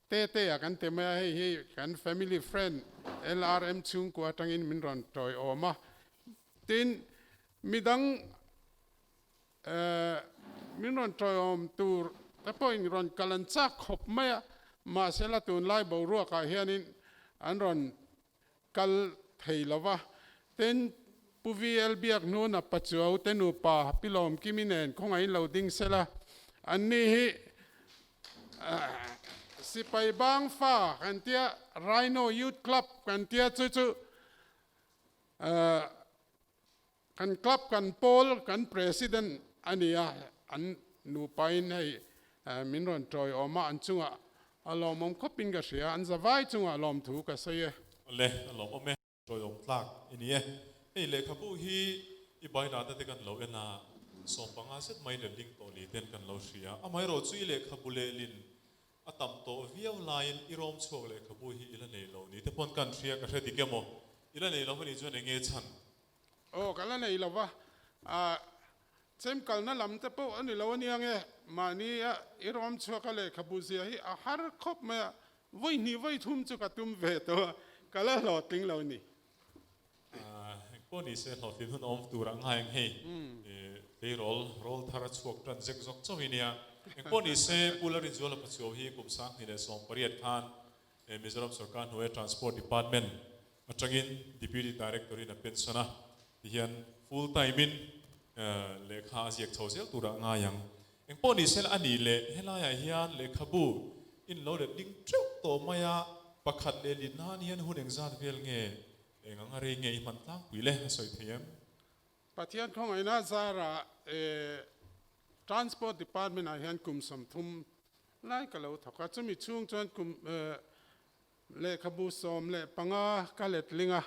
H: Tetea kan ti mai a, hei hi kan family friend LRM chhungkua atangin min rawn tawiawm a. Tin, midang Min rawn tawiawm tur te pawhin rawn kal an chak khawp mai a, mahsela tunlai boruakah hianin an rawn kal thei lo va. Tin, Pu VL Biakhnuna Pachuau te nupa Pi Lawmkimi nen khawngaihin lo ding sela, anni hi Sipai Bang Fa kan tia, Rhino Youth Club kan tia chu chu Kan club kan pawl kan president a ni a, an nupain hei min rawn tawiawm a, an chungah a lawmawm khawpin ka hria, an zavai chungah lawmthu ka sawi e.
G: Awle, a lawmawm e. Tawiawm tlak i ni e. Hei lehkhabu hi i bainahna te kan lo en a, sawmpanga zet mai letling tawh ni ten kan lo hria. Amaherawhchu i lehkhabu lehlin a tam tawh viau laiin i rawm chhuak lehkhabu hi i la nei lo ni te pawn kan hria, ka hre dik emaw? I la nei lo anih chuan enge chhan?
H: Aw, ka la nei lo va, ah, chem kalna lam te pawh a ni lo ania nge, mahni a i rawm chhuak a lehkhabu zia hi a har khawp mai a, vawi hnih vawi thum chu ka tum ve tawh a, ka la hlawhtling lo ni.
G: Ah, engpawh ni se hlawhtlin hun awm tur ang ngai ang hei, tleirawl rawl thar a chhuak tan zek zawk chauh i nia. Engpawh ni se Pu Larinzuala Pachuau hi kum 2018 khan Mizoram sorkar hnuaia Transport Department atangin Deputy Director in a pension a, tihian full time in lehkha a ziak chho zel turah a ngai ang. Engpawh ni sela a nih leh helaiah hian lehkhabu in lo let ding teuh tawh mai a, pakhat leh lin nan hian hun engzat vel nge eng anga rei nge i hman tlangpui le a sawi thei em?
H: Pathian khawngaihna zarah Transport Department ah hian kum 30 lai ka lo thawk a, chumi chhung chuan kum Lehkhabu 15 ka letling a,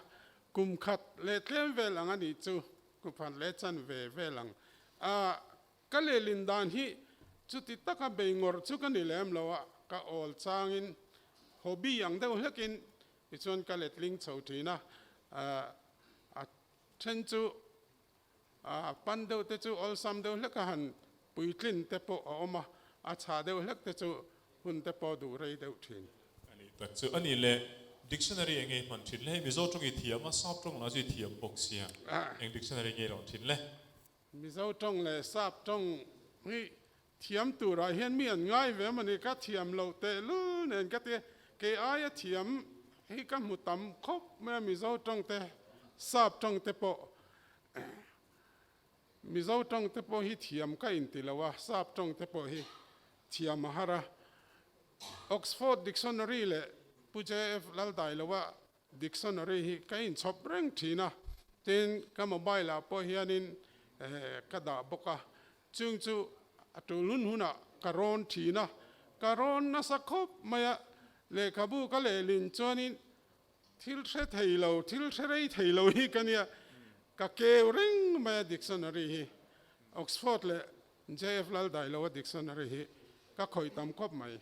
H: kum khat leh tlem vel ang a nih chu, kum khat leh chan ve vel ang. A, ka lehlin dan hi chuti taka bei ngawrh chu ka ni lem lo a, ka awl changin hobby ang deuh hlekin tichuan ka letling chho thin a, a then chu a pan deuh te chu awlsam deuh hlek a han puitlin te pawh a awm a, a chhah deuh hlek te chu hun te pawh duh rei deuh thin.
G: A nih tak chu a nih le, dictionary eng nge i hman thin le? Hei Mizo tawng i thiam a, Sap tawng lah chu i thiam bawk sia, eng dictionary nge i rawn thin le?
H: Mizo tawng leh Sap tawng hi thiam turah hian mi an ngai ve mawni ka thiam loh tehlul nen ka ti a, kei aia thiam hi ka hmu tam khawp mai a, Mizo tawng te Sap tawng te pawh Mizo tawng te pawh hi thiam ka inti lo a, Sap tawng te pawh hi thiam a har a. Oxford Dictionary leh Pu JF Laldailoa Dictionary hi ka inchhawp reng thin a, tin ka mobile ah pawh hianin ka dah bawk a, chung chu a tul hun hunah ka rawn thin a, ka rawn nasa khawp mai a, lehkhabu ka lehlin chuanin thil hre thei lo, thil hre rei thei lo hi ka nia, ka keu reng mai a dictionary hi, Oxford leh JF Laldailoa dictionary hi ka khawih tam khawp mai.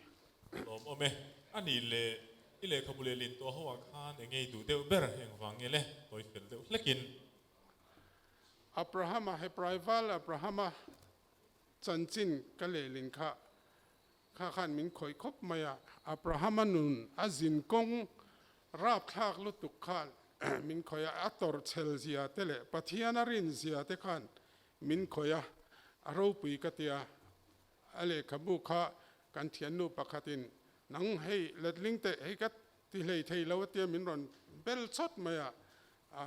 G: Lawm awm e. A nih leh i lehkhabu leh lin tawh ho ah khan eng ngei duh deuh ber engvang nge le? Tawi fel deuh hlekin.
H: Abrahama, Hebraival Abrahama chanchin ka lehlin kha kha khan min khawih khawp mai a. Abrahama nun a zin kawng rapthlak lutuk khan min khawih a, a tawrhchhel zia te leh Pathian a rin zia te khan Min khawih a, a ropui ka ti a, a lehkhabu kha kan thiannu pakhatin nang hei letling teh hei ka ti hlei thei lo a tia min rawn bel chawt mai a, a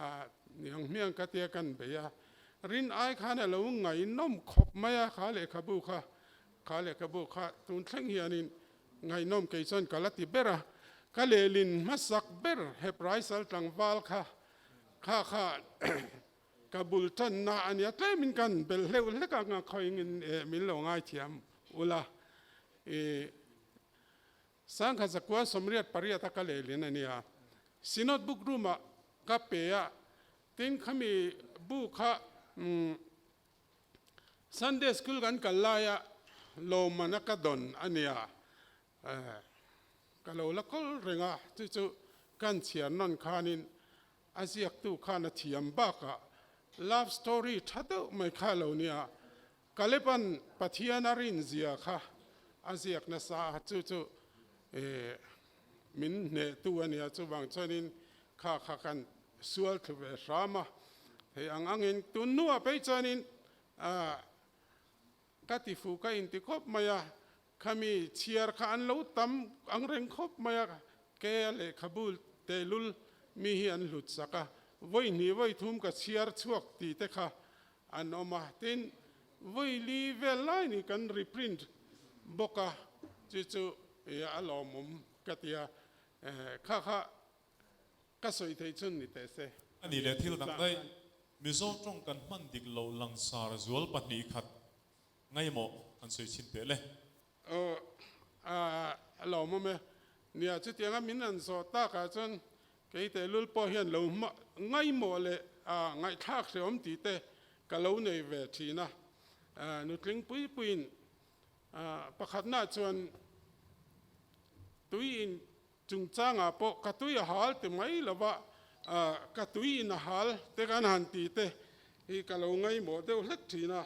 H: niang hmiang ka tia kan bei a, rin ai khan a lo ngaihnawm khawp mai a kha lehkhabu kha, kha lehkhabu kha tun thleng hianin ngaihnawm kei chuan ka la ti ber a, ka lehlin hmasak ber Hebraisal tlangval kha kha kha Ka bul tanna a nia tlemin kan bel hleuh hlek ang a khawingin eh min lo ngaithiam ula i Sangha zakua 88 a ka lehlin a nia. Synod book room ah ka pe a tin khami bu kha umm Sunday school kan kal laia lawmman a ka dawn a nia eh ka lo la kawl reng a chu chu kan chhiar nawn khanin A ziaktu khan a thiam bakah love story tha deuh mai kha lo nia. Kaleban Pathian a rin zia kha a ziak nasa a, chu chu min hnehtu a nia. Chuvang chuanin kha kha kan sual thlu ve hram a, hei ang angin tun hnuah phei chuanin ka ti fuh ka inti khawp mai a, Khami chhiar kha an lo tam ang reng khawp mai a, ke a lehkhabu tehlul mi hi an hlut sak a, vawi hnih vawi thum ka chhiar chhuak tih te kha an awm a, tin vawi li vel lai ni kan reprint bawk a, chu chu a lawmawm ka ti a, kha kha ka sawi theih chun ni teh se.
G: A nih leh thil dang daih, Mizo tawng kan hman dik loh langsar zual 2 khat Ngaimawh an sawi chhin teh le.
H: Aw a lawmawm e. Nia chutianga min an zawh takah chuan kei tehlul pawh hian lo hma ngaimawh leh ngaihthlak hreawm tih te ka lo nei ve thin a. Nutling pui puiin pakhatnaah chuan tui in chungchangah pawh ka tui a hal ti mai lova ka tui in a hal te kan han tih te hi ka lo ngaimawh deuh hlek thin a.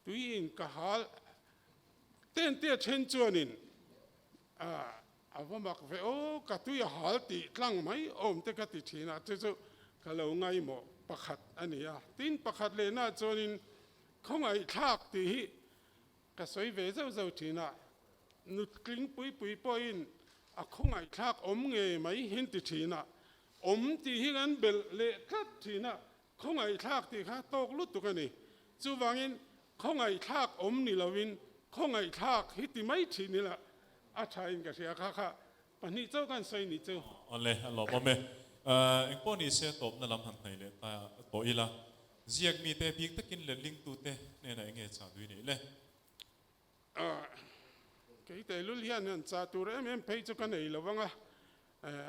H: Tui in ka hal ten te a then chuanin a va mak ve aw, ka tui a hal tih tlang mai awm te ka ti thin a, chu chu ka lo ngaimawh pakhat a ni a. Tin pakhat lehna chuanin khawngaihthlak tih hi ka sawi ve zauh zauh thin a, nutling pui pui pawhin a khawngaihthlak awm ngei mai hin ti thin a, awm tih hi kan belh leh tlat thin a, Khawngaihthlak tih kha tawk lutuk a ni. Chuvangin khawngaihthlak awm ni lovin khawngaihthlak hi ti mai thin ila a thain ka hria kha kha 2 chauh kan sawi ni chu.
G: Awle, a lawmawm e. Engpawh ni se tawpna lam han hnaih leh ta tawh ila. Ziak mite bik takin letlingtute hnenah enge chah dui neih le?
H: Kei tehlul hian han chah tur em em phei chu ka nei lo vang a,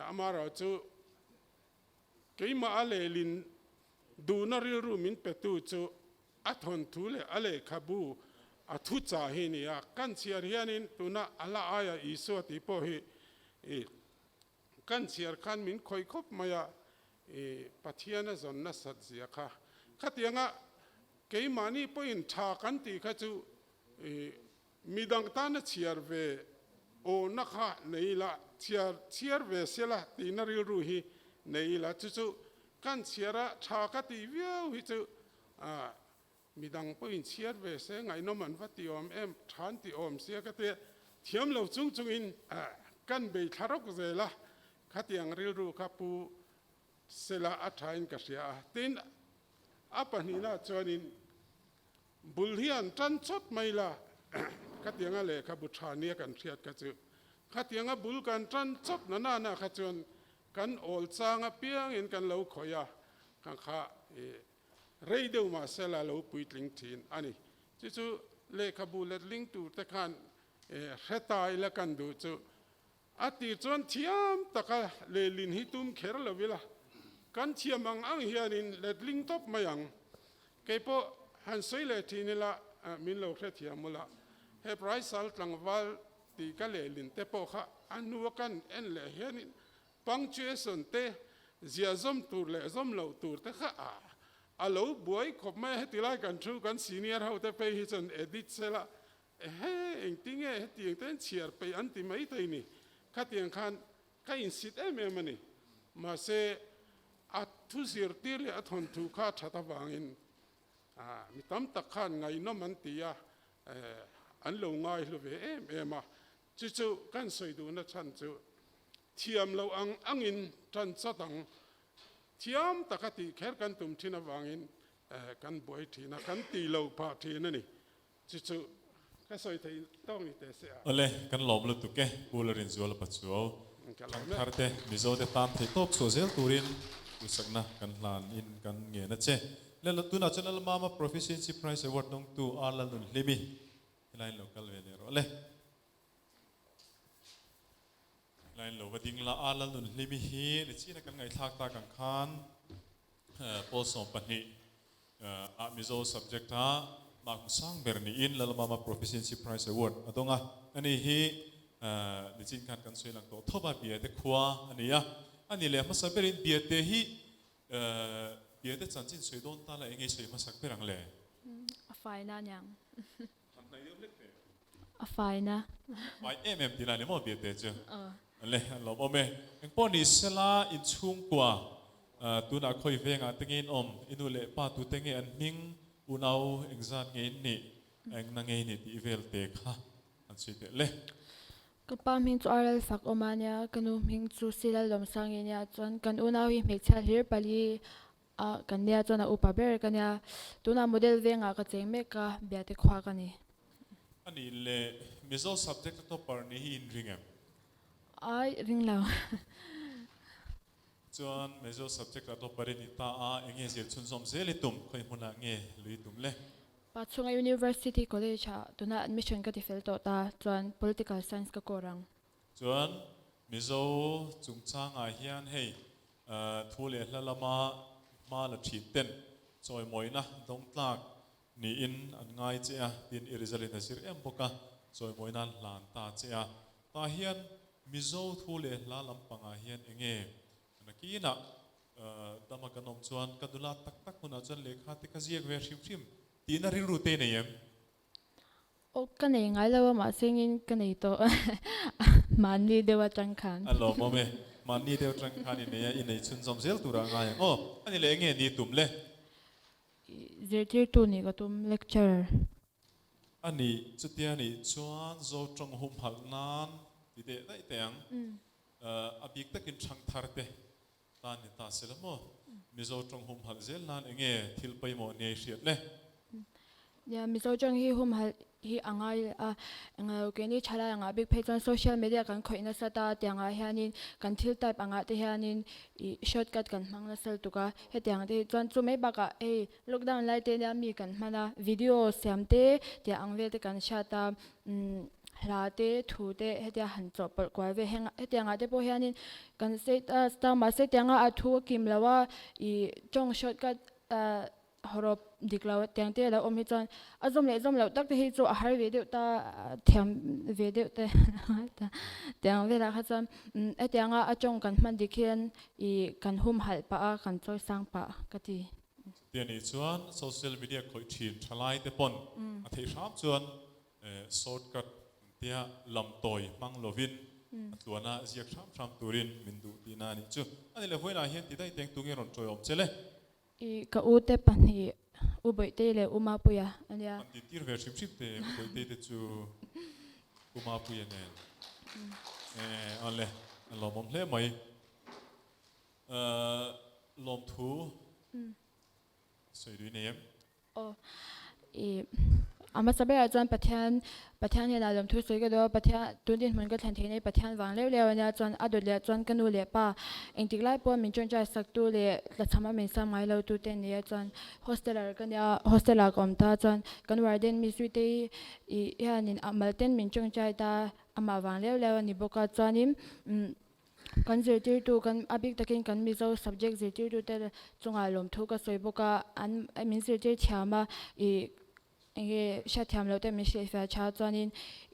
H: amaherawhchu Keimah a lehlin duhna rilru min petu chu a thawnthu leh a lehkhabu a thu chah hi a ni a. Kan chhiar hianin tuna a la aia Isua tih pawh hi i kan chhiar khan min khawih khawp mai a, i Pathian a zawn nasat zia kha. Khatianga keimahni pawhin tha kan tih kha chu i Midang tana chhiar ve awhna kha nei ila, chhiar chhiar ve sela tihna rilru hi nei ila, chu chu kan chhiar a tha ka tih viau hi chu midang pawhin chhiar ve se ngaihnawm an va ti awm em, tha an ti awm sia ka tia thiam lo chung chungin kan bei thla rawk zel a, khatiang rilru kha pu sela a thain ka hria a. Tin, a pahnihna chuanin Bul hian tan chawt mai la. Khatianga lehkhabu tha nia kan hriat kha chu khatianga bul kan tan chawp na na na kha chuan kan awl chang apiangin kan lo khawih a, kan kha rei deuh mahsela lo puitling thin a ni. Chu chu lehkhabu letling tur te khan hre ta ila kan duh chu A tir chuan thiam taka lehlin hi tum kher lo ila, kan thiam ang ang hianin letling tawp mai ang. Kei pawh han sawi leh thin ila min lo hrethiam ula, he Praisal tlangval tih ka lehlin te pawh kha a hnua kan en leh hianin punctuation te ziah zawm tur leh zawm loh tur te kha a lo buai khawp mai a, heti lai kan thu kan senior ho te phei hi chuan edit sela Ehe, engtinge hetiang te an chhiar peih an ti mai thei ni. Khatiang khan ka insit em em a ni. Mahse, a thu zirtir leh a thawnthu kha a that avangin mi tam tak khan ngaihnawm an ti a, an lo ngaihlu ve em em a. Chu chu kan sawi duhna chhan chu thiam loh ang angin tan chat ang. Thiam taka tih kher kan tum thin avangin kan buai thin a, kan tih loh phah thin a ni. Chu chu ka sawi thei tawk ni teh se a.
G: Awle, kan lawm lutuk e, Pu Larinzuala Pachuau. Thangthar te, Mizo te tan thei tawp chhuah zel turin duhsakna kan hlan in kan ngen a che. Le tunah chuan Lalmama Proficiency Prize Award dawngtu R Lalnunhlimi helaiin lo kal ve leh rawh le. Helaiin lo va ding la, R Lalnunhlimi hi nichina kan ngaihthlak tak ang khan Pawl 12 ah Mizo subject a mark hmu sang ber niin Lalmama Proficiency Prize Award a dawng a. Ani hi nichin khan kan sawi lang tawh thawp a, Biate khua a ni a. Ani leh hmasa berin Biate hi Biate chanchin sawi dawn ta la eng nge sawi hmasak ber ang le?
I: A faina aniang.
G: Han hnaih deuh hlek ve.
I: A faina.
G: Fai em em tih lai ni maw Biate chu? Le, an lawmawm e. Engpawh ni sela inchhungkua tunah khawi vengah te nge in awm, i nu leh pa tute nge an hming, unau engzat nge in nih, engna nge i nih tih vel te kha an sawi teh le.
I: Ka pa hming chu RL Fak awm a nia, ka nu hming chu Silal Lawmsangi nia, chuan kan unau hi hmeichhia hlir pali a kan nia chuan a upa ber ka nia, tunah model vengah ka cheng mek a, Biate khua ka ni.
G: A nih leh Mizo subject a topper ni hi in ring em?
I: Ai, ring lo.
G: Chuan Mizo subject a topper i ni ta a, eng nge zir chhunzawm zel i tum, khawi hmunah nge lui tum le?
I: Pachhunga University College ah tuna admission ka ti fel tawh ta, chuan Political Science ka course ang.
G: Chuan Mizo chungchangah hian hei thu leh hla lama hma la thin ten chawimawina dawngtlak niin an ngai che a, tin i result in a zir em bawk a, chawimawina an hlan ta che a. Tah hian Mizo thu leh hla lampangah hian enge nakinah dama kan awm chuan ka nula tak tak hunah chuan lehkha te ka ziak ve hrim hrim tihna rilru te nei em?
I: Aw ka nei ngai lo a mahse engin ka nei tawh mahni deuh atang khan.
G: A lawmawm e, mahni deuh atang khan i nei a, i nei chhunzawm zel turah a ngai ang aw. A ni leh enge ni tum le?
I: Zirtirtu nih ka tum, lecturer.
G: A nih chutia nih chuan Zotawng humhalh nan ti deh daih teh ang. A bik takin thangthar te tan ni ta se la maw? Mizo tawng humhalh zel nan enge thil pawimawh nia i hriat le?
I: Nia, Mizo tawng hi humhalh hi a ngai a, englo keini thalai angah bik phei chuan social media kan khawih nasa ta tiangah hianin kan thil type angah te hianin ih shortcut kan hmang nasa lutuk a, hetiang te hi chuan chu mai bakah hei lockdown lai te nia mi kan hman a, video siam te tiang ang vel te kan hriat a, umm hla te thu te hetia han chawhpawlh kual vel heng hetiangah te pawh hianin kan status ta mahse tianga a thu a kim lo a ih tawng shortcut ah hawrawp dik lo tiang te a lo awm hi chuan a zawm leh zawm loh tak te hi chu a har ve deuh ta thiam ve deuh te tiang velah kha chuan hetianga a tawng kan hman dik hian ih kan humhalh pah a kan chawi sang pah ka ti.
G: Chuti anih chuan social media khawih thin thalai te pawn a theih hram chuan Shortcut tia lamtawi hmang lovin a tluana ziak hram hram turin min duh tihna a nih chu. A ni le, vawiinah hian ti daih teng tunge rawn tawiawm che le?
I: I ka u te pahnih, U Bawihtei leh U Mapuia a nia.
G: An ti tir ve hrim hrim te, U Bawihtei te chu U Mapuia nen. A le, a lawmawm hle mai. Lawmthu sawi dui nei em?
I: Aw, i. A hmasa berah chuan Pathian, Pathian hian a lawmthu sawi ka duh a, Pathian, tun dinhmun ka thlen theih nei Pathian vang leuh leuh a nia chuan a dawt leh chuan ka nu leh pa engtik lai pawh min ṭawngṭai sak tu leh tlachham a min sam ngai lo tu te an ni a chuan hosteler ka nia hostel ah ka awm ta chuan kan warden mi Zuite i hianin a mal ten min ṭawngṭai ta amah vang leuh leuh a ni bawk a chuanin umm kan zirtirtu kan a bik takin kan Mizo subject zirtirtu te chungah lawmthu ka sawi bawk a an min zirtir thiam a ih enge hriatthiam loh te min hrilhfiah tha chuanin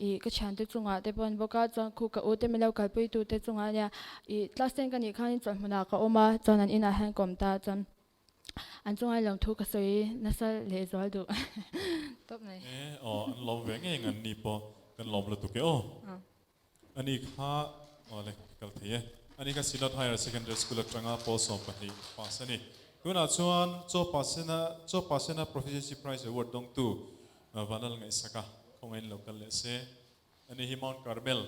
I: ih ka thiante chungah te pawh an bawk a chuan khu ka u te min lo kalpui tu te chungah ania ih class ten ka nih khanin chawlhmunah ka awm a chuan an inah hian ka awm ta chuan an chungah lawmthu ka sawi nasa leh zual duh tawp mai.
G: E aw an lawm ve ngei ang an ni pawh kan lawm lutuk e aw. Ani kha aw le kal thei e. Ani kha Synod Higher Secondary School atanga pawl 12 pass a ni. Tunah chuan Chaw Pasena Chaw Pasena Proficiency Prize Award dawngtu Vanlal Ngaihsaka khawngaihin lo kal leh se. Ani hi Mount Carmel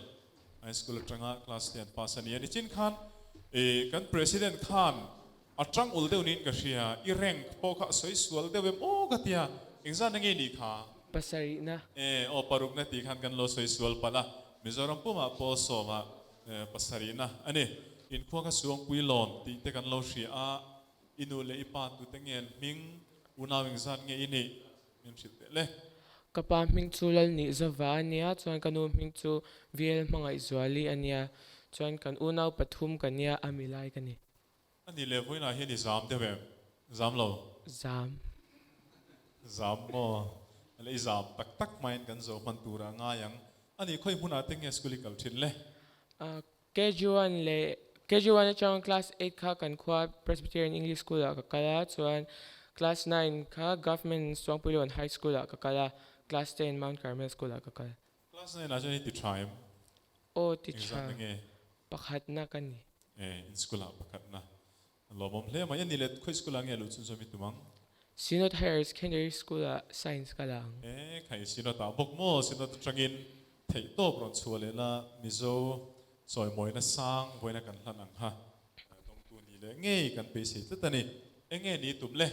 G: High School atanga class ten pass a ni. Ani chin khan kan President khan a tang ul deuh niin ka hria, i rank pawh kha a sawi sual deuh em aw ka tia, engzat na nge nih kha?
J: Pasarihna.
G: E, aw parukna tih khan kan lo sawi sual palh a, Mizoram pumah pawl sawma pasarihna a ni. Inkhua kha Suangpui lawn tih te kan lo hria a, i nu leh i pa tute nge an hming, unau engzat nge i nih? Min hrilh teh le.
J: Ka pa hming chu Lalnihzova a nia, chuan ka nu hming chu VL Hmangaihzuali a nia, chuan kan unau pathum ka nia, a milai ka ni.
G: A nih leh vawiinah hian i zam deuh em? Zam lo?
J: Zam.
G: Zam maw? A leh i zam tak tak hmain kan zo hman turah a ngai ang. A nih khawi hmunah te nge school i kal thin le?
J: KG1 leh KG1 atang class 8 kha kan khua Presbyterian English School ah ka kal a, chuan class 9 kha Government Suangpuilawn High School ah ka kal a, class 10 Mount Carmel School ah ka kal.
G: Class 9 ah chuan i ti tha em?
J: Aw ti tha.
G: Engzat na nge?
J: Pakhatna ka ni.
G: E, in school ah pakhatna. Lawmawm hle mai. A ni le, khawi school ah nge luh chhun zawm i tum ang?
J: Synod Higher Secondary School ah Science ka la ang.
G: E, khai Synod ah bawk maw? Synod atangin theihtawp rawn chhuah leh la, Mizo chawimawina sang vawiina kan hlan ang kha dawngtu ni leh ngei kan beisei tlat a ni. Enge ni i tum le?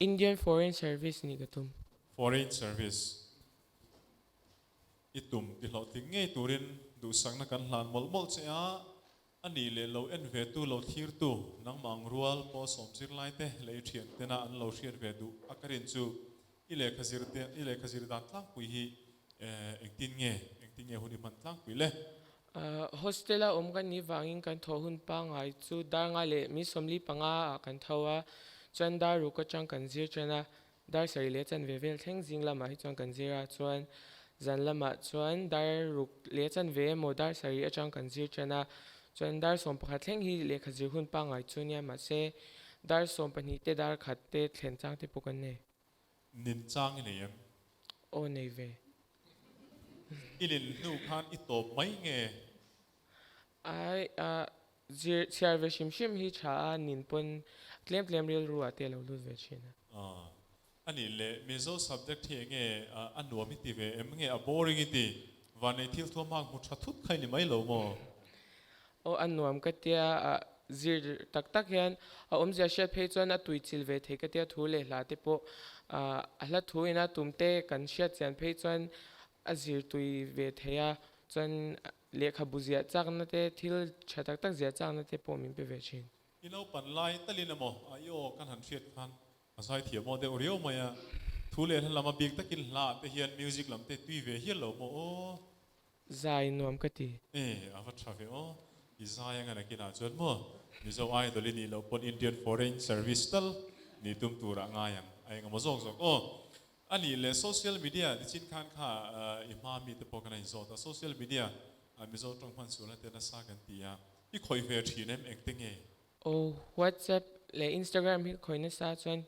J: Indian Foreign Service nih ka tum.
G: Foreign Service. I tum ti hlawhtling ngei turin duhsakna kan hlan mawlh mawlh che a, a nih leh lo en ve tu lo thlir tu nangmah ang rual pawh sawm zirlai te leh i thian tena an lo hriat ve duh a ka rin chu i lehkha zir te i lehkha zir dan tlangpui hi engtin nge engtin nge hun i hman tlangpui le?
J: Hostel a awm kan nih vangin kan thawh hun pangngai chu dar nga leh mi 45 ah kan tho a, chuan dar ruk atang kan zir tan a, Dar sarih leh chanve vel thleng zing lamah hi chuan kan zir a, chuan zan lamah chuan dar ruk leh chanve emaw dar sarih atang kan zir tan a, chuan dar 11 thleng hi lehkha zir hun pangngai chu nia mahse dar 12 te dar khat te thlen chang te pawh kan nei.
G: Nin chang i nei em?
J: Aw nei ve.
G: I nin hnu khan i tawp mai nge?
J: Ai a zir chhiar ve hrim hrim hi tha a nin pawn tlem tlem rilru ah te a lo lut ve thin a.
G: A nih leh Mizo subject hi enge a nuam i ti ve em nge a boring i ti? Vanei thil thuam hang hmu tha thut kha i ni mai lo maw?
J: Aw a nuam ka tia a zir tak tak hian a awmzia hriat phei chuan a tui chil ve thei ka tia thu leh hla te pawh a hla thu ina tum te kan hriat chian phei chuan a zir tui ve thei a chuan Lehkhabu ziah chakna te, thil tha tak tak ziah chakna te pawh min pe ve thin.
G: I naupan lai talin emaw a i aw kan han hriat khan a zai thiam aw deuh riau mai a, thu leh hla lam a bik takin hla ah te hian music lam te tui ve hial lo maw aw.
J: Zai nuam ka ti.
G: E, a va tha ve aw. I zai anga nakinah chuan maw Mizo Idol i nih loh pawn Indian Foreign Service tal nih tum turah ngai ang a engemaw zawk zawk aw. A nih leh social media nichin khan kha i hma mi te pawh kan a inzawt a, social media ah Mizo tawng hman sualna te nasa kan ti a, i khawih ve thin em engte nge?
J: Aw, WhatsApp leh Instagram hi ka khawih nasa chuan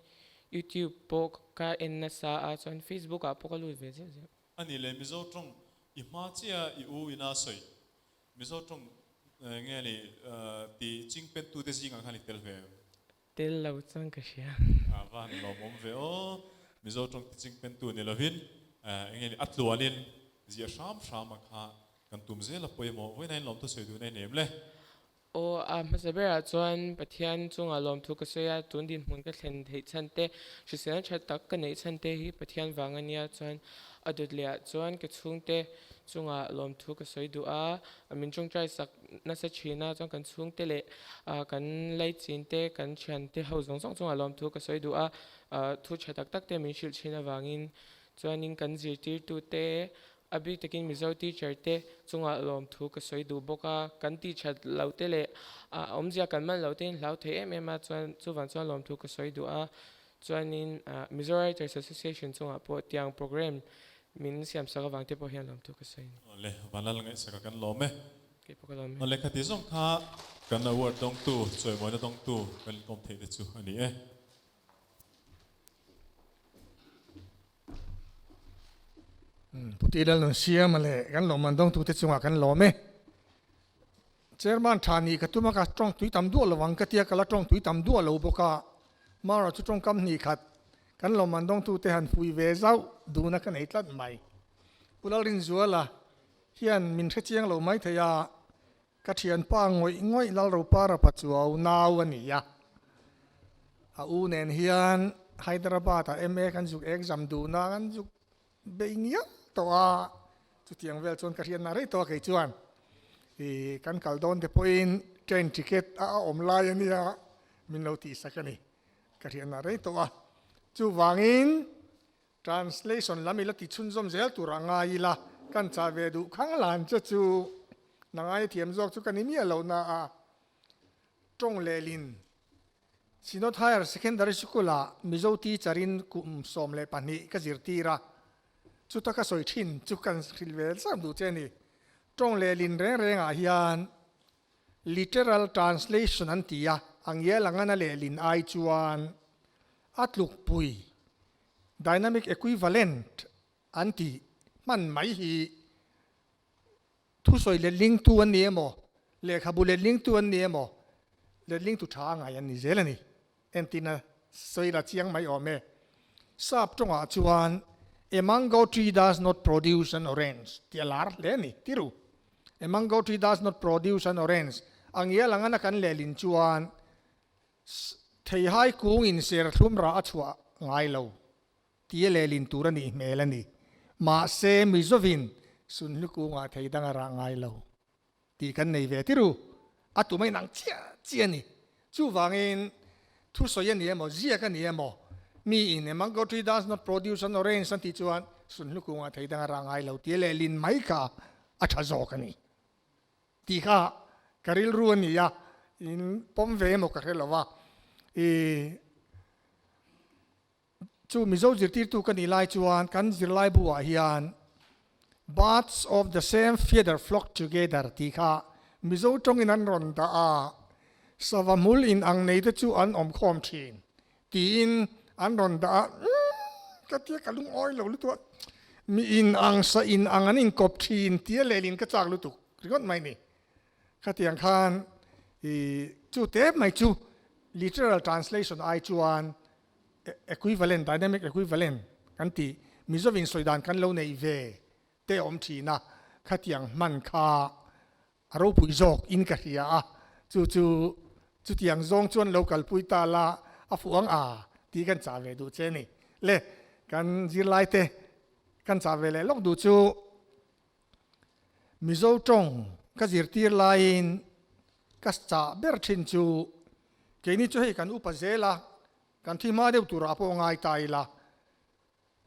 J: YouTube pawh ka en nasa a, chuan Facebook ah pawh ka lut ve zeuh zeuh.
G: A nih leh Mizo tawng i hma chiah i u ina sawi Mizo tawng nge ni ti chingpen tute zingah khan i tel ve em?
J: Tel lo chuan ka hria.
G: A va han lawmawm ve aw. Mizo tawng ti ching pen tu ni lovin enge ni a tluanin ziah hram hram a kha kan tum zel a pawimawh. Vawiin a inlawm thu sawi duhna i nei em le?
J: Aw, a hmasa berah chuan Pathian chungah lawmthu ka sawi a, tun dinhmun ka thlen theih chhan te, hriselna tha tak ka neih chhan te hi Pathian vang a nia chuan a dawt leh ah chuan ka chhungte chungah lawmthu ka sawi duh a, min tawngtai sak nasa thin a, chuan kan chhungte leh kan laichin te, kan thiante ho zawng zawng chungah lawmthu ka sawi duh a, thu tha tak tak te min hrilh thin avangin chuanin kan zirtirtute A bik takin Mizo teacher te chungah lawmthu ka sawi duh bawk a, kan tih that lo te leh a awmzia kan man lo te in hlau thei em em a, chuan chuvang chuan lawmthu ka sawi duh a, chuanin Mizo Writers Association chungah pawh tiang program min siam sak avang te pawh hian lawmthu ka sawi a ni.
G: Awle, Vanlal ngaihsaka kan lawm e.
J: Kei pawh ka lawm e.
G: Awle, khati zawng kha kan award dawngtu, chawimawina dawngtu kan inkawm theih te chu a ni e.
A: Puti lal nun siam a leh kan lawmman dawngtute chungah kan lawm e. Chairman tha nih ka tum a, ka tawng tui tam duah lo ang ka tia, ka la tawng tui tam duah lo bawk a. Mara chu tawngkam hnih khat kan lawmman dawngtute han fui ve zauh duna ka nei tlat mai. Pu Lalrinzuala hian min hrechiang lo mai thei a, Ka thianpa ngawih ngawih Lalropara Pachuau nau a ni a, a u nen hian Hyderabad ah MA kan zuk exam duhna kan zuk bei ngial tawh a, chutiang vel chuan ka hriatna rei tawh a kei chuan i kan kal dawn te pawhin train ticket a awm lai a nia min lo tihsak a ni, ka hriatna rei tawh a, chuvangin Translation lam ila ti chhunzawm zel tur a ngai ila, kan chah ve duh khang lan che chu na ngai thiam zawk chu ka ni miah lo na a. Tawng lehlin Synod Higher Secondary School ah Mizo teacher in kum 12 ka zirtir a, chuta ka sawi thin chu kan hrilh ve zauh duh che a ni. Tawng lehlin reng reng ah hian Literal translation an ti a, a ngial anga na lehlin ai chuan a tlukpui, dynamic equivalent, an ti hman mai hi thusawi letlingtu an ni emaw, lehkhabu letlingtu an ni emaw, letlingtu tha a ngai an ni zel a ni. Entina sawi la chiang mai awm e. Sap tawngah chuan A mango tree does not produce an orange tih a lar hle a ni, ti ru. A mango tree does not produce an orange a ngial anga na kan lehlin chuan theihai kungin serthlum rah a chhuah ngai lo tih a lehlin tur a nih hmel a ni. Mahse Mizovin sunhlu kungah thei dang a rah ngai lo. Tih kan nei ve tir u, a tum a inang chiah chiah a ni. Chuvangin thusawi a ni emaw, ziak a ni emaw, mi in a mango tree does not produce an orange an tih chuan sunhlu kungah thei dang a rah ngai lo tih leh lin mai kha a tha zawk a ni tih kha ka rilru a ni a, in pawm ve emaw ka hre lo va. I Chu Mizo zirtirtu ka nih lai chuan kan zirlaibu ah hian Birds of the same feather flock together tih kha Mizo tawngin an rawn dah a, sava hmul in ang nei te chu an awm khawm thin tiin an rawn dah a, umm ka tia ka lungawi lo lutuk a, mi in ang sa in ang an inkawp thin tia lehlin ka chak lutuk ringawt mai ni. Khatiang khan i chu te mai chu literal translation ai chuan equivalent, dynamic equivalent kan tih Mizovin sawi dan kan lo neih ve te a awm thin a, khatiang hman kha a ropui zawk in ka hria a, chu chu chutiang zawng chuan lo kalpui ta la a fuh ang a tih kan chah ve duh che a ni. Le kan zirlai te kan chah ve leh lawk duh chu Mizo tawng ka zirtir laiin ka chah ber thin chu keini chu hei kan upa zel a, kan thi hma deuh turah pawh ngai ta ila.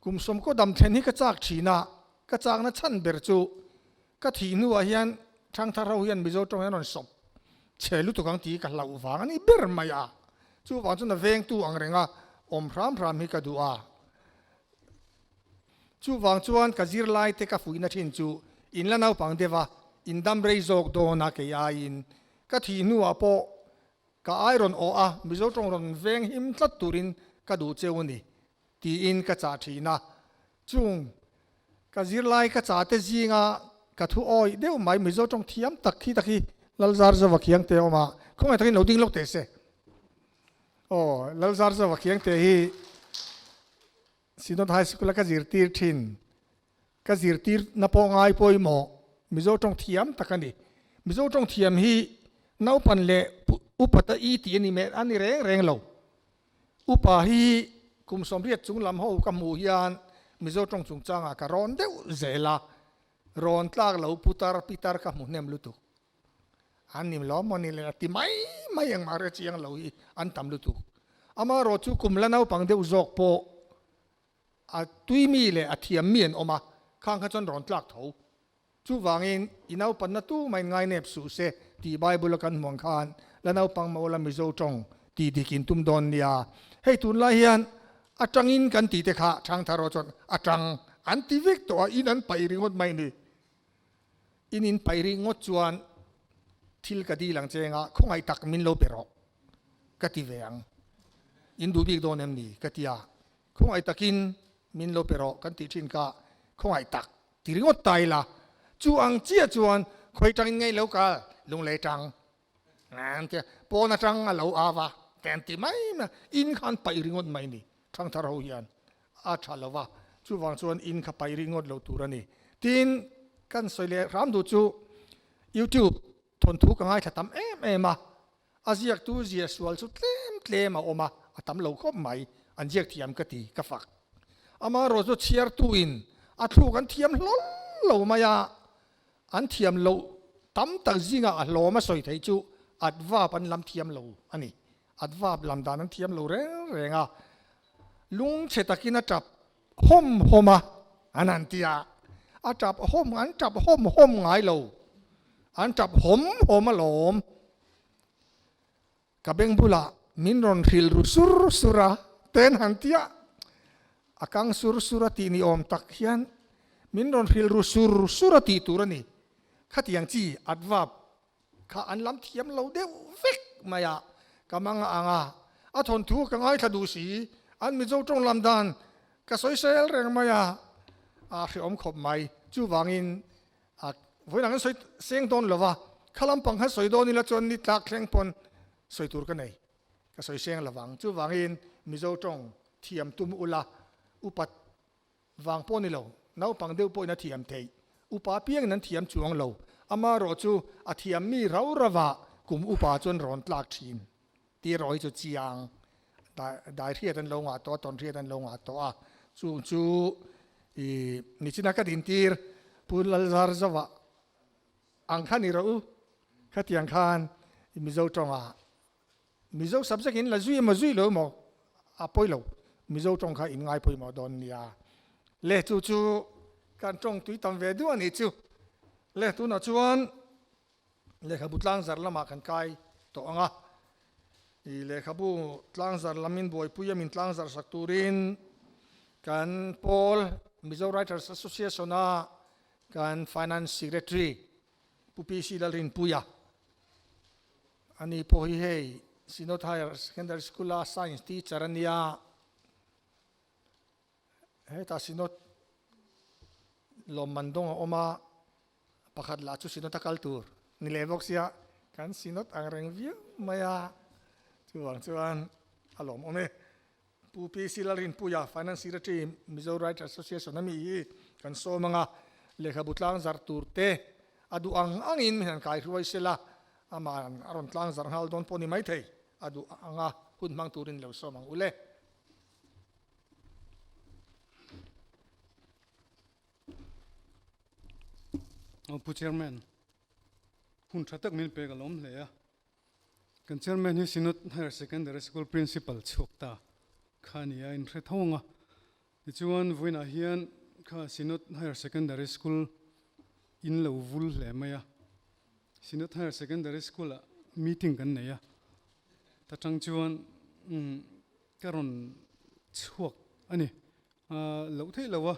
A: Kum sawmkaw dam thlen hi ka chak thin a, ka chakna chhan ber chu ka thih hnuah hian Thangthar ho hian Mizo tawng hi an rawn sawp chhe lutuk ang tih ka hlauh vang a ni ber mai a. Chuvang chuan a vengtu ang renga awm hram hram hi ka duh a. Chuvang chuan ka zirlai te ka fuihna thin chu in la naupang deuh a, in dam rei zawk dawn a kei aiin ka thih hnuah pawh ka ai rawn awh a, Mizo tawng rawn veng him tlat turin ka duh cheu a ni tiin ka chah thin a. Chung ka zirlai ka chah te zinga ka thu awih deuh mai Mizo tawng thiam tak khi tak hi Lalzarzova Khiangte a awm a, khawngaih takin lo ding lawk teh se. Aw, Lalzarzova Khiangte hi Synod High School a ka zirtir thin. Ka zirtir na pawh ngai pawimawh Mizo tawng thiam tak a ni. Mizo tawng thiam hi Naupan leh upata i tih a ni meh a ni reng reng lo. Upa hi kum 80 chung lam ho ka hmuh hian Mizo tawng chungchangah ka rawn deuh zel a, rawn tlak lo putar pitar ka hmu hnem lutuk. An nim lo maw ni le a ti mai mai engmah hre chiang lo hi an tam lutuk. Amaherawhchu kum la naupang deuh zawk pawh a tui mi leh a thiam mi an awm a, khang kha chuan rawn tlak tho. Chuvangin, i naupanna tu mai ngai nep suh se tih Bible a kan hmuang khan la naupang maw la Mizo tawng tih dik in tum dawn nia. Hei tunlai hian a tangin kan tih te kha Thangthar rawh chuan a tang an ti vek tawh a, in an paih ringawt mai ni. In in paih ringawt chuan thil ka dil ang che anga khawngaih tak min lo pe rawh ka ti ve ang. In duh bik dawn em ni ka ti a, khawngaih takin min lo pe rawh kan tih thin kha khawngaih tak Ti ringawt ta ila, chu ang chiah chuan khawi tangin ngei lo kal, lunglei tang an tia, pawn atang a lo au a, te an ti mai mai a, in kha an paih ringawt mai ni, thangthar ho hian a tha lo va, chuvang chuan in kha paih ringawt lo tur a ni. Tin, kan sawi leh hram duh chu YouTube thawnthu ka ngaithla tam em em a, a ziaktu zia sual chu tlem tlem a awm a, a tam lo khawp mai, an ziak thiam ka ti, ka fak. Amaherawh chu chhiartuin a thluk an thiam hlawl lo mai a, an thiam loh tam tak zingah a hlawm a sawi theih chu adverb an lam thiam lo a ni. Adverb lam dan an thiam lo reng reng a, lungchhe takin a tap hawm hawm a, an han ti a, a tap hawm, an tap hawm hawm ngai lo, an tap hawm hawm alawm. Ka beng bulah min rawn hrilh ru sur sur a, ten han ti a, a kang sur sur a tih ni awm tak hian min rawn hrilh ru sur sur a tih tur a ni. Khatiang chi adverb kha an lam thiam lo deuh vek mai a, ka mang a ang a, a thawnthu ka ngaithla duh si, an Mizo tawng lam dan ka sawi sel reng mai a, a hreawm khawp mai. Chuvangin a vawiin ang sawi seng dawn lo va, kha lampang kha sawi dawn ila chuan ni tlak thleng pawn sawi tur ka nei, ka sawi seng lo vang. Chuvangin Mizo tawng thiam tum ula, upat Vang pawh ni lo, naupang deuh pawhin a thiam theih. Upa apiangin an thiam chuang lo. Amaherawh chu a thiam mi rau rauah kum upa chuan rawn tlak thin tih erawh hi chu chiang. Dai hriat an lo ngah tawh a, tawn hriat an lo ngah tawh a. Chung chu i nichina ka dintir Pu Lalzarzova ang kha ni rawh u. Khatiang khan Mizo tawngah Mizo subject in la zui emaw zui lo emaw a pawi lo, Mizo tawng kha in ngai pawimawh dawn nia. Le chu chu kan tawng tui tam ve duh a nih chu. Le tunah chuan lehkhabu tlangzar lamah kan kai tawh ang a. I lehkhabu tlangzar lam in buaipui a min tlangzar sak turin kan pawl Mizo Writers Association a kan Finance Secretary Pu PC Lalrinpuia Ani pawh hi hei Synod Higher Secondary School a Science teacher a nia, hetah Synod lawmman dawng a awm a, pakhat lah chu Synod a kal tur ni leh bawk sia, kan Synod ang reng viau mai a, chuvang chuan a lawmawm e. Pu PC Lalrinpuia, Finance Secretary, Mizo Writers Association a mi hi kan sawm ang a, lehkhabu tlangzarh tur te a duh ang angin min han kaihruai sela, amah a rawn tlangzarh nghal dawn pawh ni maithei, a duh anga hun hmang turin lo sawm ang ule.
K: Pu Chairman, hun tha tak min pek a lawm hle a. Kan Chairman hi Synod Higher Secondary School Principal chhuak ta kha a ni a, inhre tho ang a. Tichuan, vawiinah hian kha Synod Higher Secondary School in lo vul hle mai a. Synod Higher Secondary School-ah meeting kan nei a, ta tang chuan ka rawn chhuak a ni. Loh theih lo a,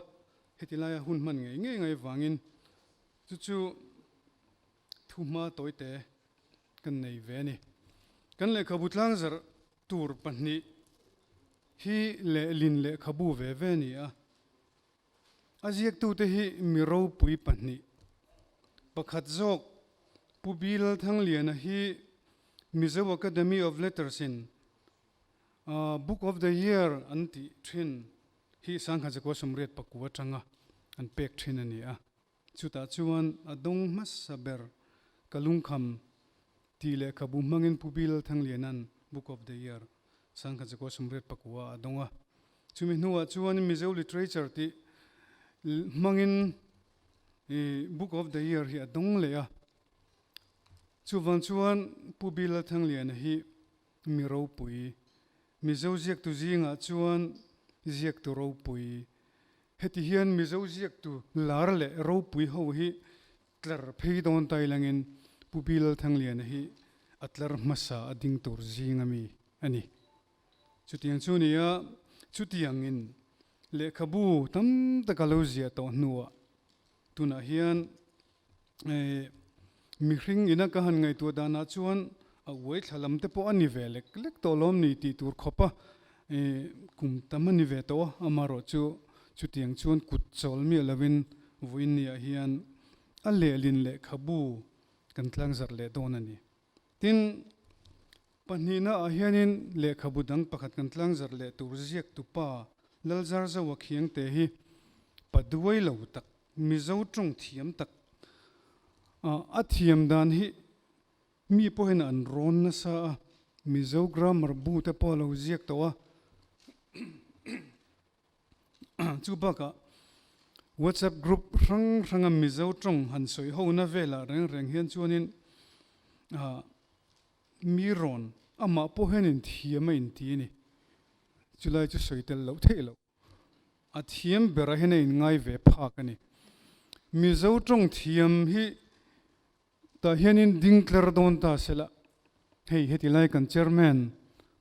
K: heti laia hun hman ngei ngei ngai vangin chu chu Thuhma tawite kan nei ve a ni. Kan lehkhabu tlangzarh tur pahnih hi lehlin lehkhabu ve ve a ni a. A ziaktute hi mi ropui pahnih. Pakhat zawk Pu Bil Thangliana hi Mizo Academy of Letters in Book of the Year an tih thin hi Sangkhat 1989 atanga an pek thin a ni a. Chutah chuan a dawng hmasa ber ka lungkham Tih lehkhabu hmangin Pu Bill Thangliana'n Book of the Year 1989 a dawng a. Chumi hnuah chuan Mizo Literature tih hmangin Book of the Year hi a dawng leh a. Chuvang chuan Pu Bill Thangliana hi mi ropui, Mizo ziaktu zingah chuan ziaktu ropui. Heti hian Mizo ziaktu lar leh ropui ho hi Tlar phei dawn tai langin Pu Bill Thangliana hi a tlar hmasa a ding tur zing a mi a ni. Chutiang chu nia, chutiangin lehkhabu tam tak a lo ziah tawh hnuah tunah hian mihring ina ka han ngaihtuah danah chuan a uai thla lam te pawh a ni ve lek lek tawh lawm ni tih tur khawpa kum tam a ni ve tawh a, amaherawh chu chutiang chuan kut chawl miah lovin vawiin niah hian a lehlin lehkhabu kan tlangzarh leh dawn a ni. Tin, pahnihna ah hianin lehkhabu dang pakhat kan tlangzarh leh tur ziaktu pa Lalzarzoa Khiangte hi paduai lo tak, Mizo tawng thiam tak, a thiam dan hi Mi pawhin an rawn nasa a, Mizo grammar bu te pawh a lo ziak tawh a. Chu bakah WhatsApp group hrang hranga Mizo tawng han sawi hona velah reng reng hian chuanin mi rawn amah pawh hian inthiam a inti a ni. Chulai chu sawi tel loh theih loh. A thiam berah hian a inngai ve phak a ni. Mizo tawng thiam hi Tah hianin ding tler dawn ta sela, hei heti lai kan Chairman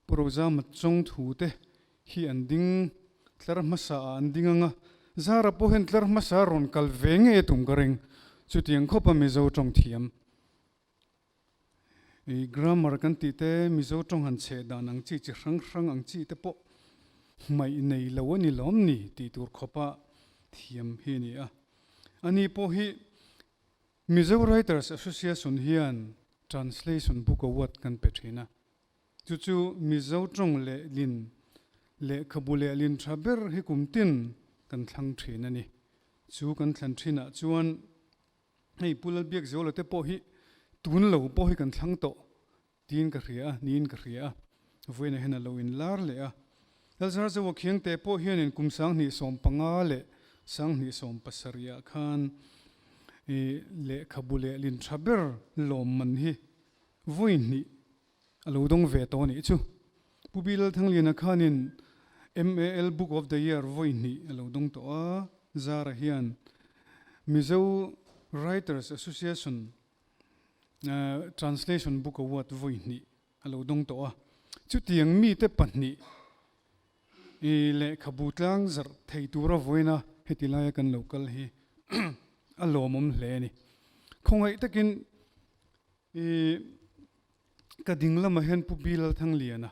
K: Pu Rozama Chawngthu te hi an ding tler hmasa ah an ding anga, Zara pawh hian tler hmasa rawn kal ve ngei a tum ka ring, chutiang khawpa Mizo tawng thiam. I grammar kan tih te, Mizo tawng han chheh dan ang chi chi hrang hrang ang chi te pawh hmaih nei lo a ni lawm ni tih tur khawpa thiam hi a ni a. Ani pawh hi Mizo Writers Association hian Translation Book Award kan pe thin a, chu chu Mizo tawng lehlin lehkhabu lehlin tha ber hi kum tin kan thlang thin a ni. Chu kan thlan thinah chuan hei Pu Lalbiakzuala te pawh hi tun lo pawh hi kan thlang tawh tiin ka hria a, niin ka hria a, vawiinah hian a lo inlar leh a. Lalzarzoa Khiangte pawh hianin kum 2015 leh 2017 ah khan i lehkhabu lehlin tha ber lawmman hi vawi hnih a lo dawng ve tawh a nih chu. Pu Bi Lalthangliana khanin MAL Book of the Year vawi hnih a lo dawng tawh a, Zara hian Mizo Writers Association Translation Book Award vawi hnih a lo dawng tawh a. Chutiang mite pahnih i lehkhabu tlang zarh thei tura vawiina heti laia kan lo kal hi a lawmawm hle a ni. Khawngaih takin i ka ding lamah hian Pu Bi Lalthangliana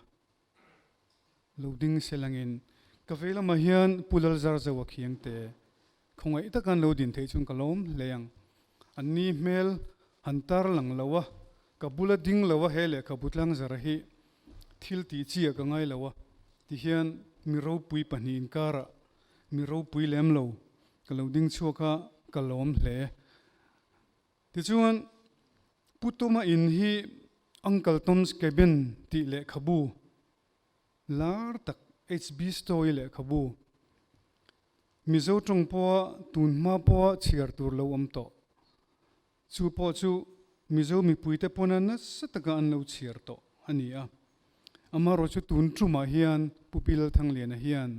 K: lo ding selangin ka vei lamah hian Pu Lalzarzoa Khiangte Khawngaih taka an lo din theih chuan ka lawm hle ang. An ni hmel han tar lang lo a, ka bula ding lo a he lehkhabu tlangzara hi thil tih chi ah ka ngai lo a, tihian mi ropui pahnih inkarah mi ropui lem lo ka lo ding chhuak a, ka lawm hle. Tichuan Pu Tuma in hi Uncle Tom's Cabin tih lehkhabu lar tak HB Story lehkhabu Mizo tawng pawha tun hma pawha chhiar tur lo awm tawh. Chu pawh chu Mizo mipuite pawna nasa taka an lo chhiar tawh a ni a. Amaherawh chu tun tumah hian Pu Pi Lalthangliana hian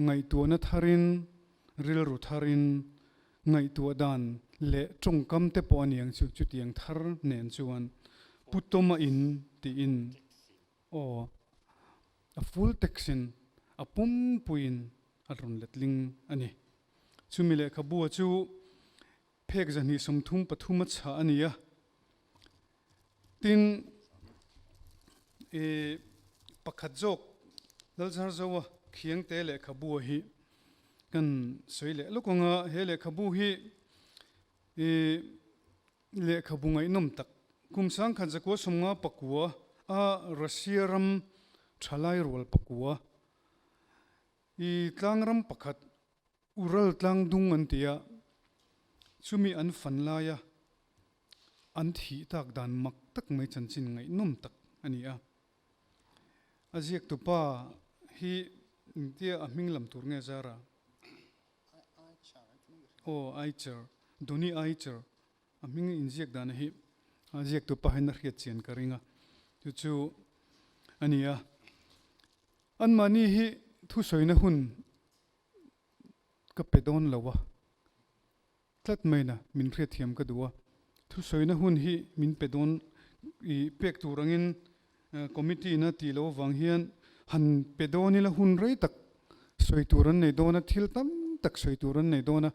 K: ngaihtuahna tharin, rilru tharin, ngaihtuah dan leh tawngkam te pawh a niang chu chutiang thar nen chuan Pu Tawma in tiin Aw, a full text in a pumpuiin a rawn letling a ni. Chumi lehkhabua chu phek 233 a chhah a ni a. Tin, i pakhat zawk Lalzarzoa Khiangte lehkhabua hi kan sawi leh lawk ang a, he lehkhabu hi i Lehkhabu ngaihnawm tak kum 1959 a Russia ram thalai rual pakua i tlangram pakhat Ural tlangdung an ti a, chumi an fan laia an thih tak dan mak tak mai chanchin ngaihnawm tak a ni a. A ziaktupa hi engtia a hming lam tur nge Zara? Aw Eicher, Donny Eicher a hming inziak dana hi a ziaktupa hian a hriat chian ka ring a, chu chu a ni a. Anmahni hi thusawina hun ka pe dawn lo a, tlat maina min hriatthiam ka duh a, thusawina hun hi min pe dawn i pek tur angin committee in a tih loh avang hian han pe dawn ila hun rei tak sawi tur an nei dawn a, thil tam tak sawi tur an nei dawn a,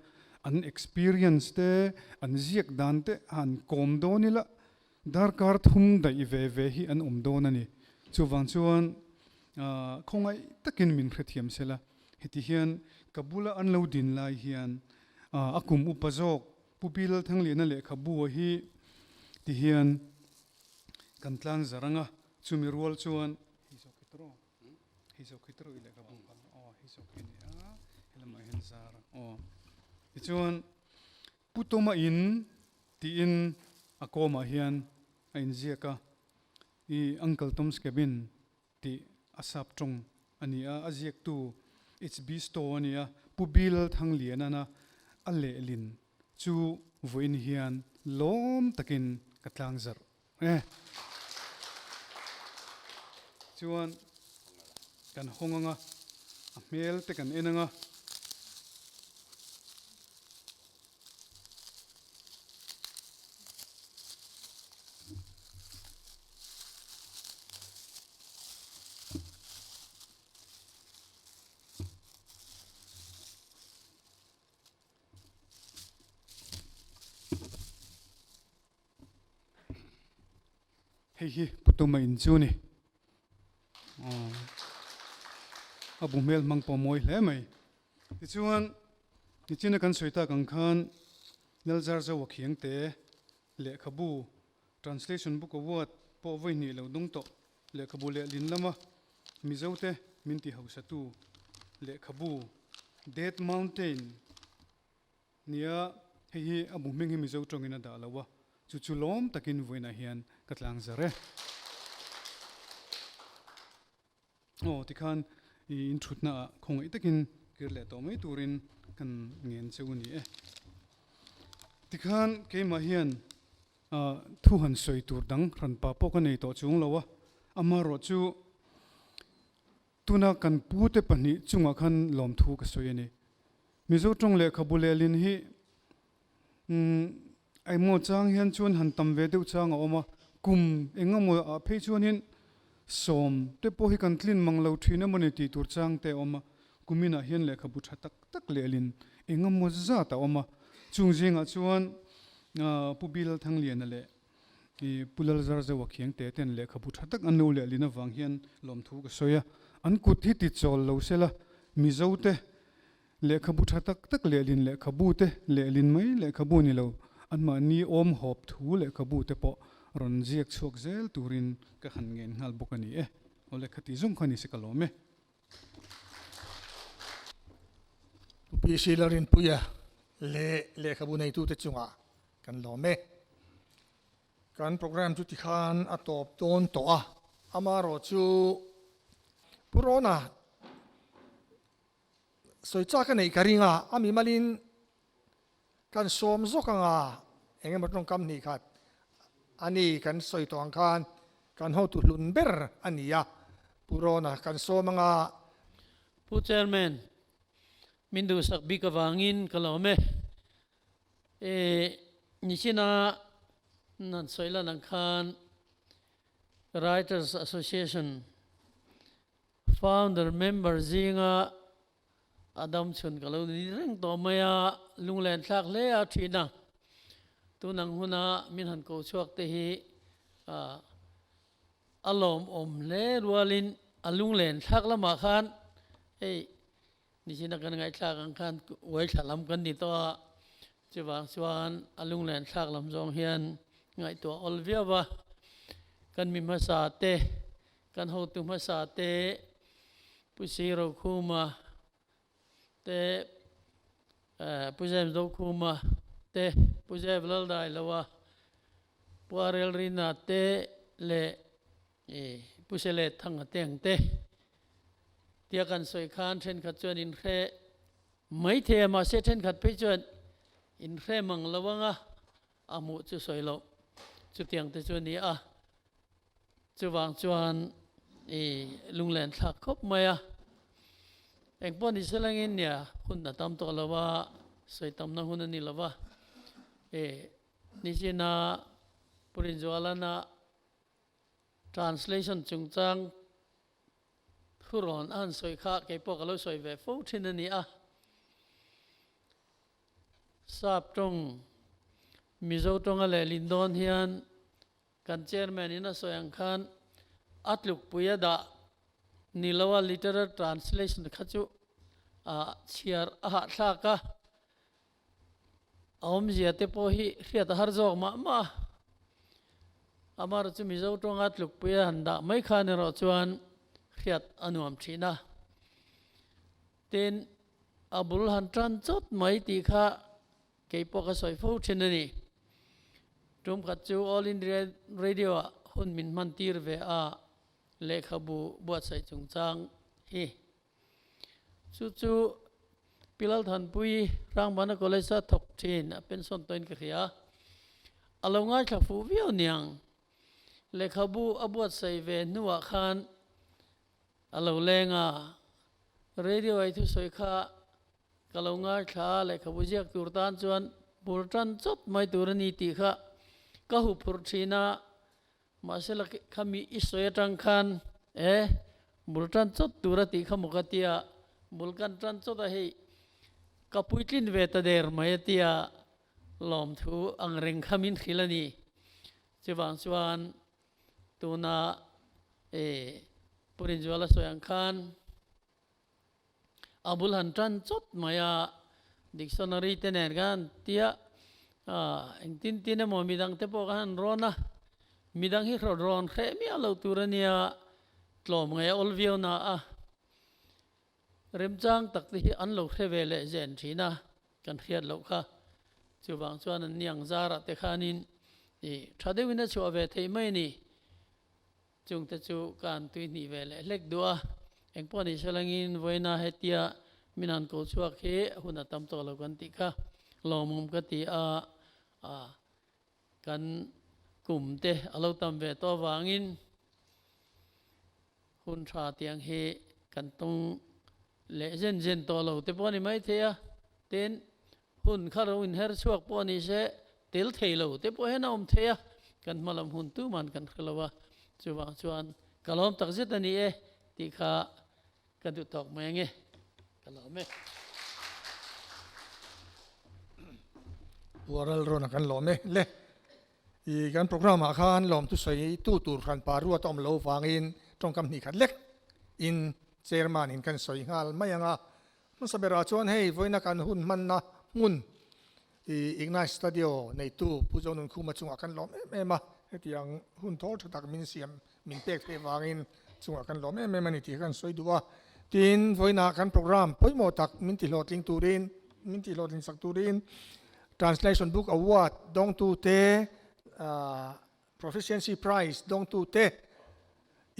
K: an experience te an ziak dan te han kawm dawn ila darkar thum daih ve ve hi an awm dawn a ni. Chuvang chuan khawngaih takin min hrethiam sela, heti hian ka bula an lo din lai hian a kum upa zawk Pu Pi Lalthangliana lehkhabu a hi ti hian kan tlang zar ang a, chumi rual chuan hei zawk hi tawrh aw, hei zawk hi tawrh i lehkhabu kha aw hei zawk hi a ni a, helamah hian zar ang aw. Tichuan Pu Tawma in tiin a kawmah hian a inziak a, i Uncle Tom's Cabin tih a sap tawng a ni a, a ziaktu HB Stowe a ni a, Pu Bill Thanglianana a lehlin chu vawiin hian lawm takin ka tlang zarh e. Chuan kan hawng anga, a hmel te kan en anga. Hei hi Putuma in chu ni. A bu hmel hmang pawh mawi hle mai. Tichuan, nichina kan sawi tak ang khan Lalzarzo a khiang te lehkhabu Translation Book Award pawh vawi hnih lo dawng tawh lehkhabu lehlin lama Mizote min ti hausatu lehkhabu Dead Mountain nia hei hi a bu hming hi Mizo tawngin a dah lo a, chu chu lawm takin vawiinah hian ka tlang zar e. Aw tikhan i inthutna ah khawngaih takin kir leh tawh mai turin kan ngen che u ni e. Tikhan keimah hian thu han sawi tur dang hranpa pawh ka nei tawh chung lo a, amaherawh chu tuna kan pute pahnih chungah khan lawmthu ka sawi a ni. Mizo tawng lehkhabu lehlin hi Engmaw chang hian chuan han tam ve deuh chang a awm a, kum engemaw ah phei chuanin sawm te pawh hi kan tlin mang lo thin emawni tih tur chang te a awm a, kuminah hian lehkhabu tha tak tak lehlin engemaw zat a awm a, chung zingah chuan Pu Bilal Thangliana leh Pu Lalzarzoa Khiang te ten lehkhabu tha tak an lo lehlin avang hian lawmthu ka sawi a, an kut hi ti chawl lo sela Mizo te Lehkhabu tha tak tak lehlin lehkhabu te lehlin mai lehkhabu ni lo, anmahni awm hawp thu lehkhabu te pawh rawn ziak chhuak zel turin ka han ngen nghal bawk a ni e. Aw lehkha ti zawng kha ni se ka lawm e.
A: Pu PC Lalrinpuia leh lehkhabu neitute chungah kan lawm e. Kan program chu tikhan a tawp dawn tawh a, amaherawhchu Pu Rona Sawi chak a neih ka ring a, a mimalin kan sawm zawk ang a, eng emaw tawngkam hnih khat a ni kan sawi tawh ang khan kan hotu hlun ber a ni a, Pu Rona kan sawm ang a.
D: Pu Chairman, min duhsak bik avangin ka lawm e. E, nichina nan sawi lan ang khan Writers Association Founder member zinga a dam chhun ka lo ni reng tawh mai a, lunglen thlak hle a thin a. Tun ang huna min han ko chhuak te hi a lawmawm hle rualin a lunglen thlak lamah khan hei nichina kan ngaihthlak ang khan uaithla lam kan ni tawh a, chuvang chuan a lunglen thlak lam zawng hian ngaihtuah awl viau a. Kan mi hmasa te Kan hotu hmasa te Pu Si Rokhuma te Pu James Dokhuma te Pu Jeff Laldailoa Puarel Rina te leh Pu Sele Thanga te ang te tia kan sawi khan thenkhat chuan in hre mai thei a, mahse thenkhat phei chuan in hre mang lo anga a hmuh chu sawi loh chutiang te chu a ni a. Chuvang chuan i lunglen thlak khawp mai a, engpawh ni se langin nia hun a tam tawh lo a, sawi tamna hun a ni lo va, i nichina Pu Rinzualana translation chungchang thurawn a han sawi kha keipawh ka lo sawi ve fo thin a ni a. Sap tawng Mizo tawnga lehlin dawn hian Kan chairman in a sawi ang khan a tlukpui a dah ni lo a literal translation kha chu a chhiar a hahthlak a, a awmzia te pawh hi hriat a har zawk mah mah a. Amaherawhchu Mizo tawnga tlukpui a han dah mai khan erawh chuan hriat a nuam thin a. Tin, a bul han tan chawt mai tih kha Kei pawh ka sawi fo thin a ni. Tum khat chu All India Radio ah hun min hman tir ve a, lehkhabu buatsaih chungchang hi. Chu chu Pi Lalthanpui Hrangbana College a thawk thin a pension tawhin ka hria. A lo ngaithla fuh viau niang. Lehkhabu a buatsaih ve hnuah khan a lo leng a, radio ei thusawi kha Ka lo ngaithla a, lehkhabu ziak tur tan chuan bul tan chawt mai tur a ni tih kha ka hu phurh thin a, mahse la khami i sawi atang khan e bul tan chawt tur a tih kha maw ka tia, bul kan tan chawt a hei ka puitlin ve ta der mai a tia lawmthu ang reng kha min hrilh a ni. Chuvang chuan tuna e Pu Rinzuala sawi ang khan, A bul han tan chawt mai a, dictionary te nen khan tia engtin tin emaw midang te pawh khan han rawn a, midang hi hrawt rawn hreh miah lo tur a nia, tlawm ngai a awl viau na a, remchang tak te hi an lo hre ve leh zen thin a, kan hriat loh kha, chuvang chuan an niang zarah te khanin ih tha deuhin a chhuah ve theih mai a ni. Chungte chu ka han tui hnih ve leh hlek duh a, engpawh ni selangin vawiina hetia min han ko chhuak hi hun a tam tawh lo kan tih kha lawmawm ka ti a, kan kum te a lo tam ve tawh avangin hun tha tiang hi kan tawng leh zen zen tawh lo te pawh a ni maithei a, tin Hun kha ro inher chhuak pawh ni se, tel thei lo te pawh hian a awm thei a, kan hma lam hun tuman kan hre lo a, chuvang chuan ka lawm tak zet a ni e tih kha ka duh tawk mai ange, ka lawm e.
A: Uaral rawn a kan lawm e le. I kan program ah khan lawmtu sawi tu tur hran pa ruat a awm lo vangin tawngkam hnih khat lek in chairman in kan sawi nghal mai ang a, Hmasa berah chuan hei vawiina kan hun hmanna hmun i Ignite Studio neitu Pu Zonun Khuma chungah kan lawm em em a, hetiang hun thawl tha tak min siam min pek theih vangin chungah kan lawm em em a ni tih kha kan sawi duh a. Tin, vawiina kan program pawimawh tak min tihlawhtling turin min tihlawhtling sak turin Translation Book Award dawngtute Proficiency Prize dawngtute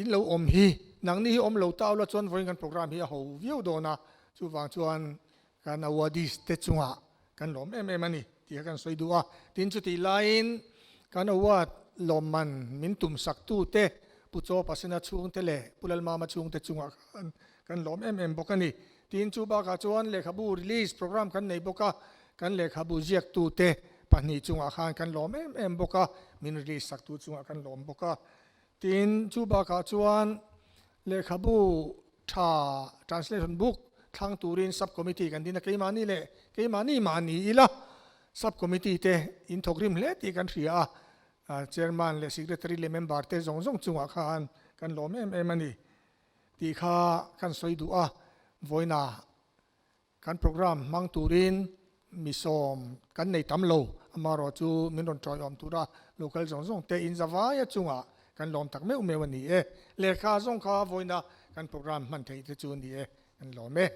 A: in lo awm hi nangni hi awm lo ta ula chuan vawiin kan program hi a ho viau dawn a, chuvang chuan kan awardees te chungah kan lawm em em a ni tih kha kan sawi duh a. Tin, chutih laiin kan award lawmman min tum saktute Pu Chaw Pasena chhungte leh Pu Lalmama chhungte chungah khan kan lawm em em bawk a ni. Tin, chu bakah chuan lehkhabu release program kan nei bawk a, kan lehkhabu ziaktute pahnih chungah khan kan lawm em em bawk a, min release saktu chungah kan lawm bawk a. Tin, chu bakah chuan lehkhabu tha translation book thlang turin sub committee kan din a, keimahni leh keimahni mahni ila sub committee te in thawk rim hle tih kan hria a, chairman leh secretary leh member te zawng zawng chungah khan kan lawm em em a ni. Tih kha kan sawi duh a, vawiina kan program hmang turin mi sawm kan nei tam lo, amaherawh chu min rawn tawiawm tura local zawng zawng te in zavaia chungah kan lawm tak meuh meuh a ni e. Lehkha zawng kha vawiina kan program hman theih te chu a ni e, kan lawm e.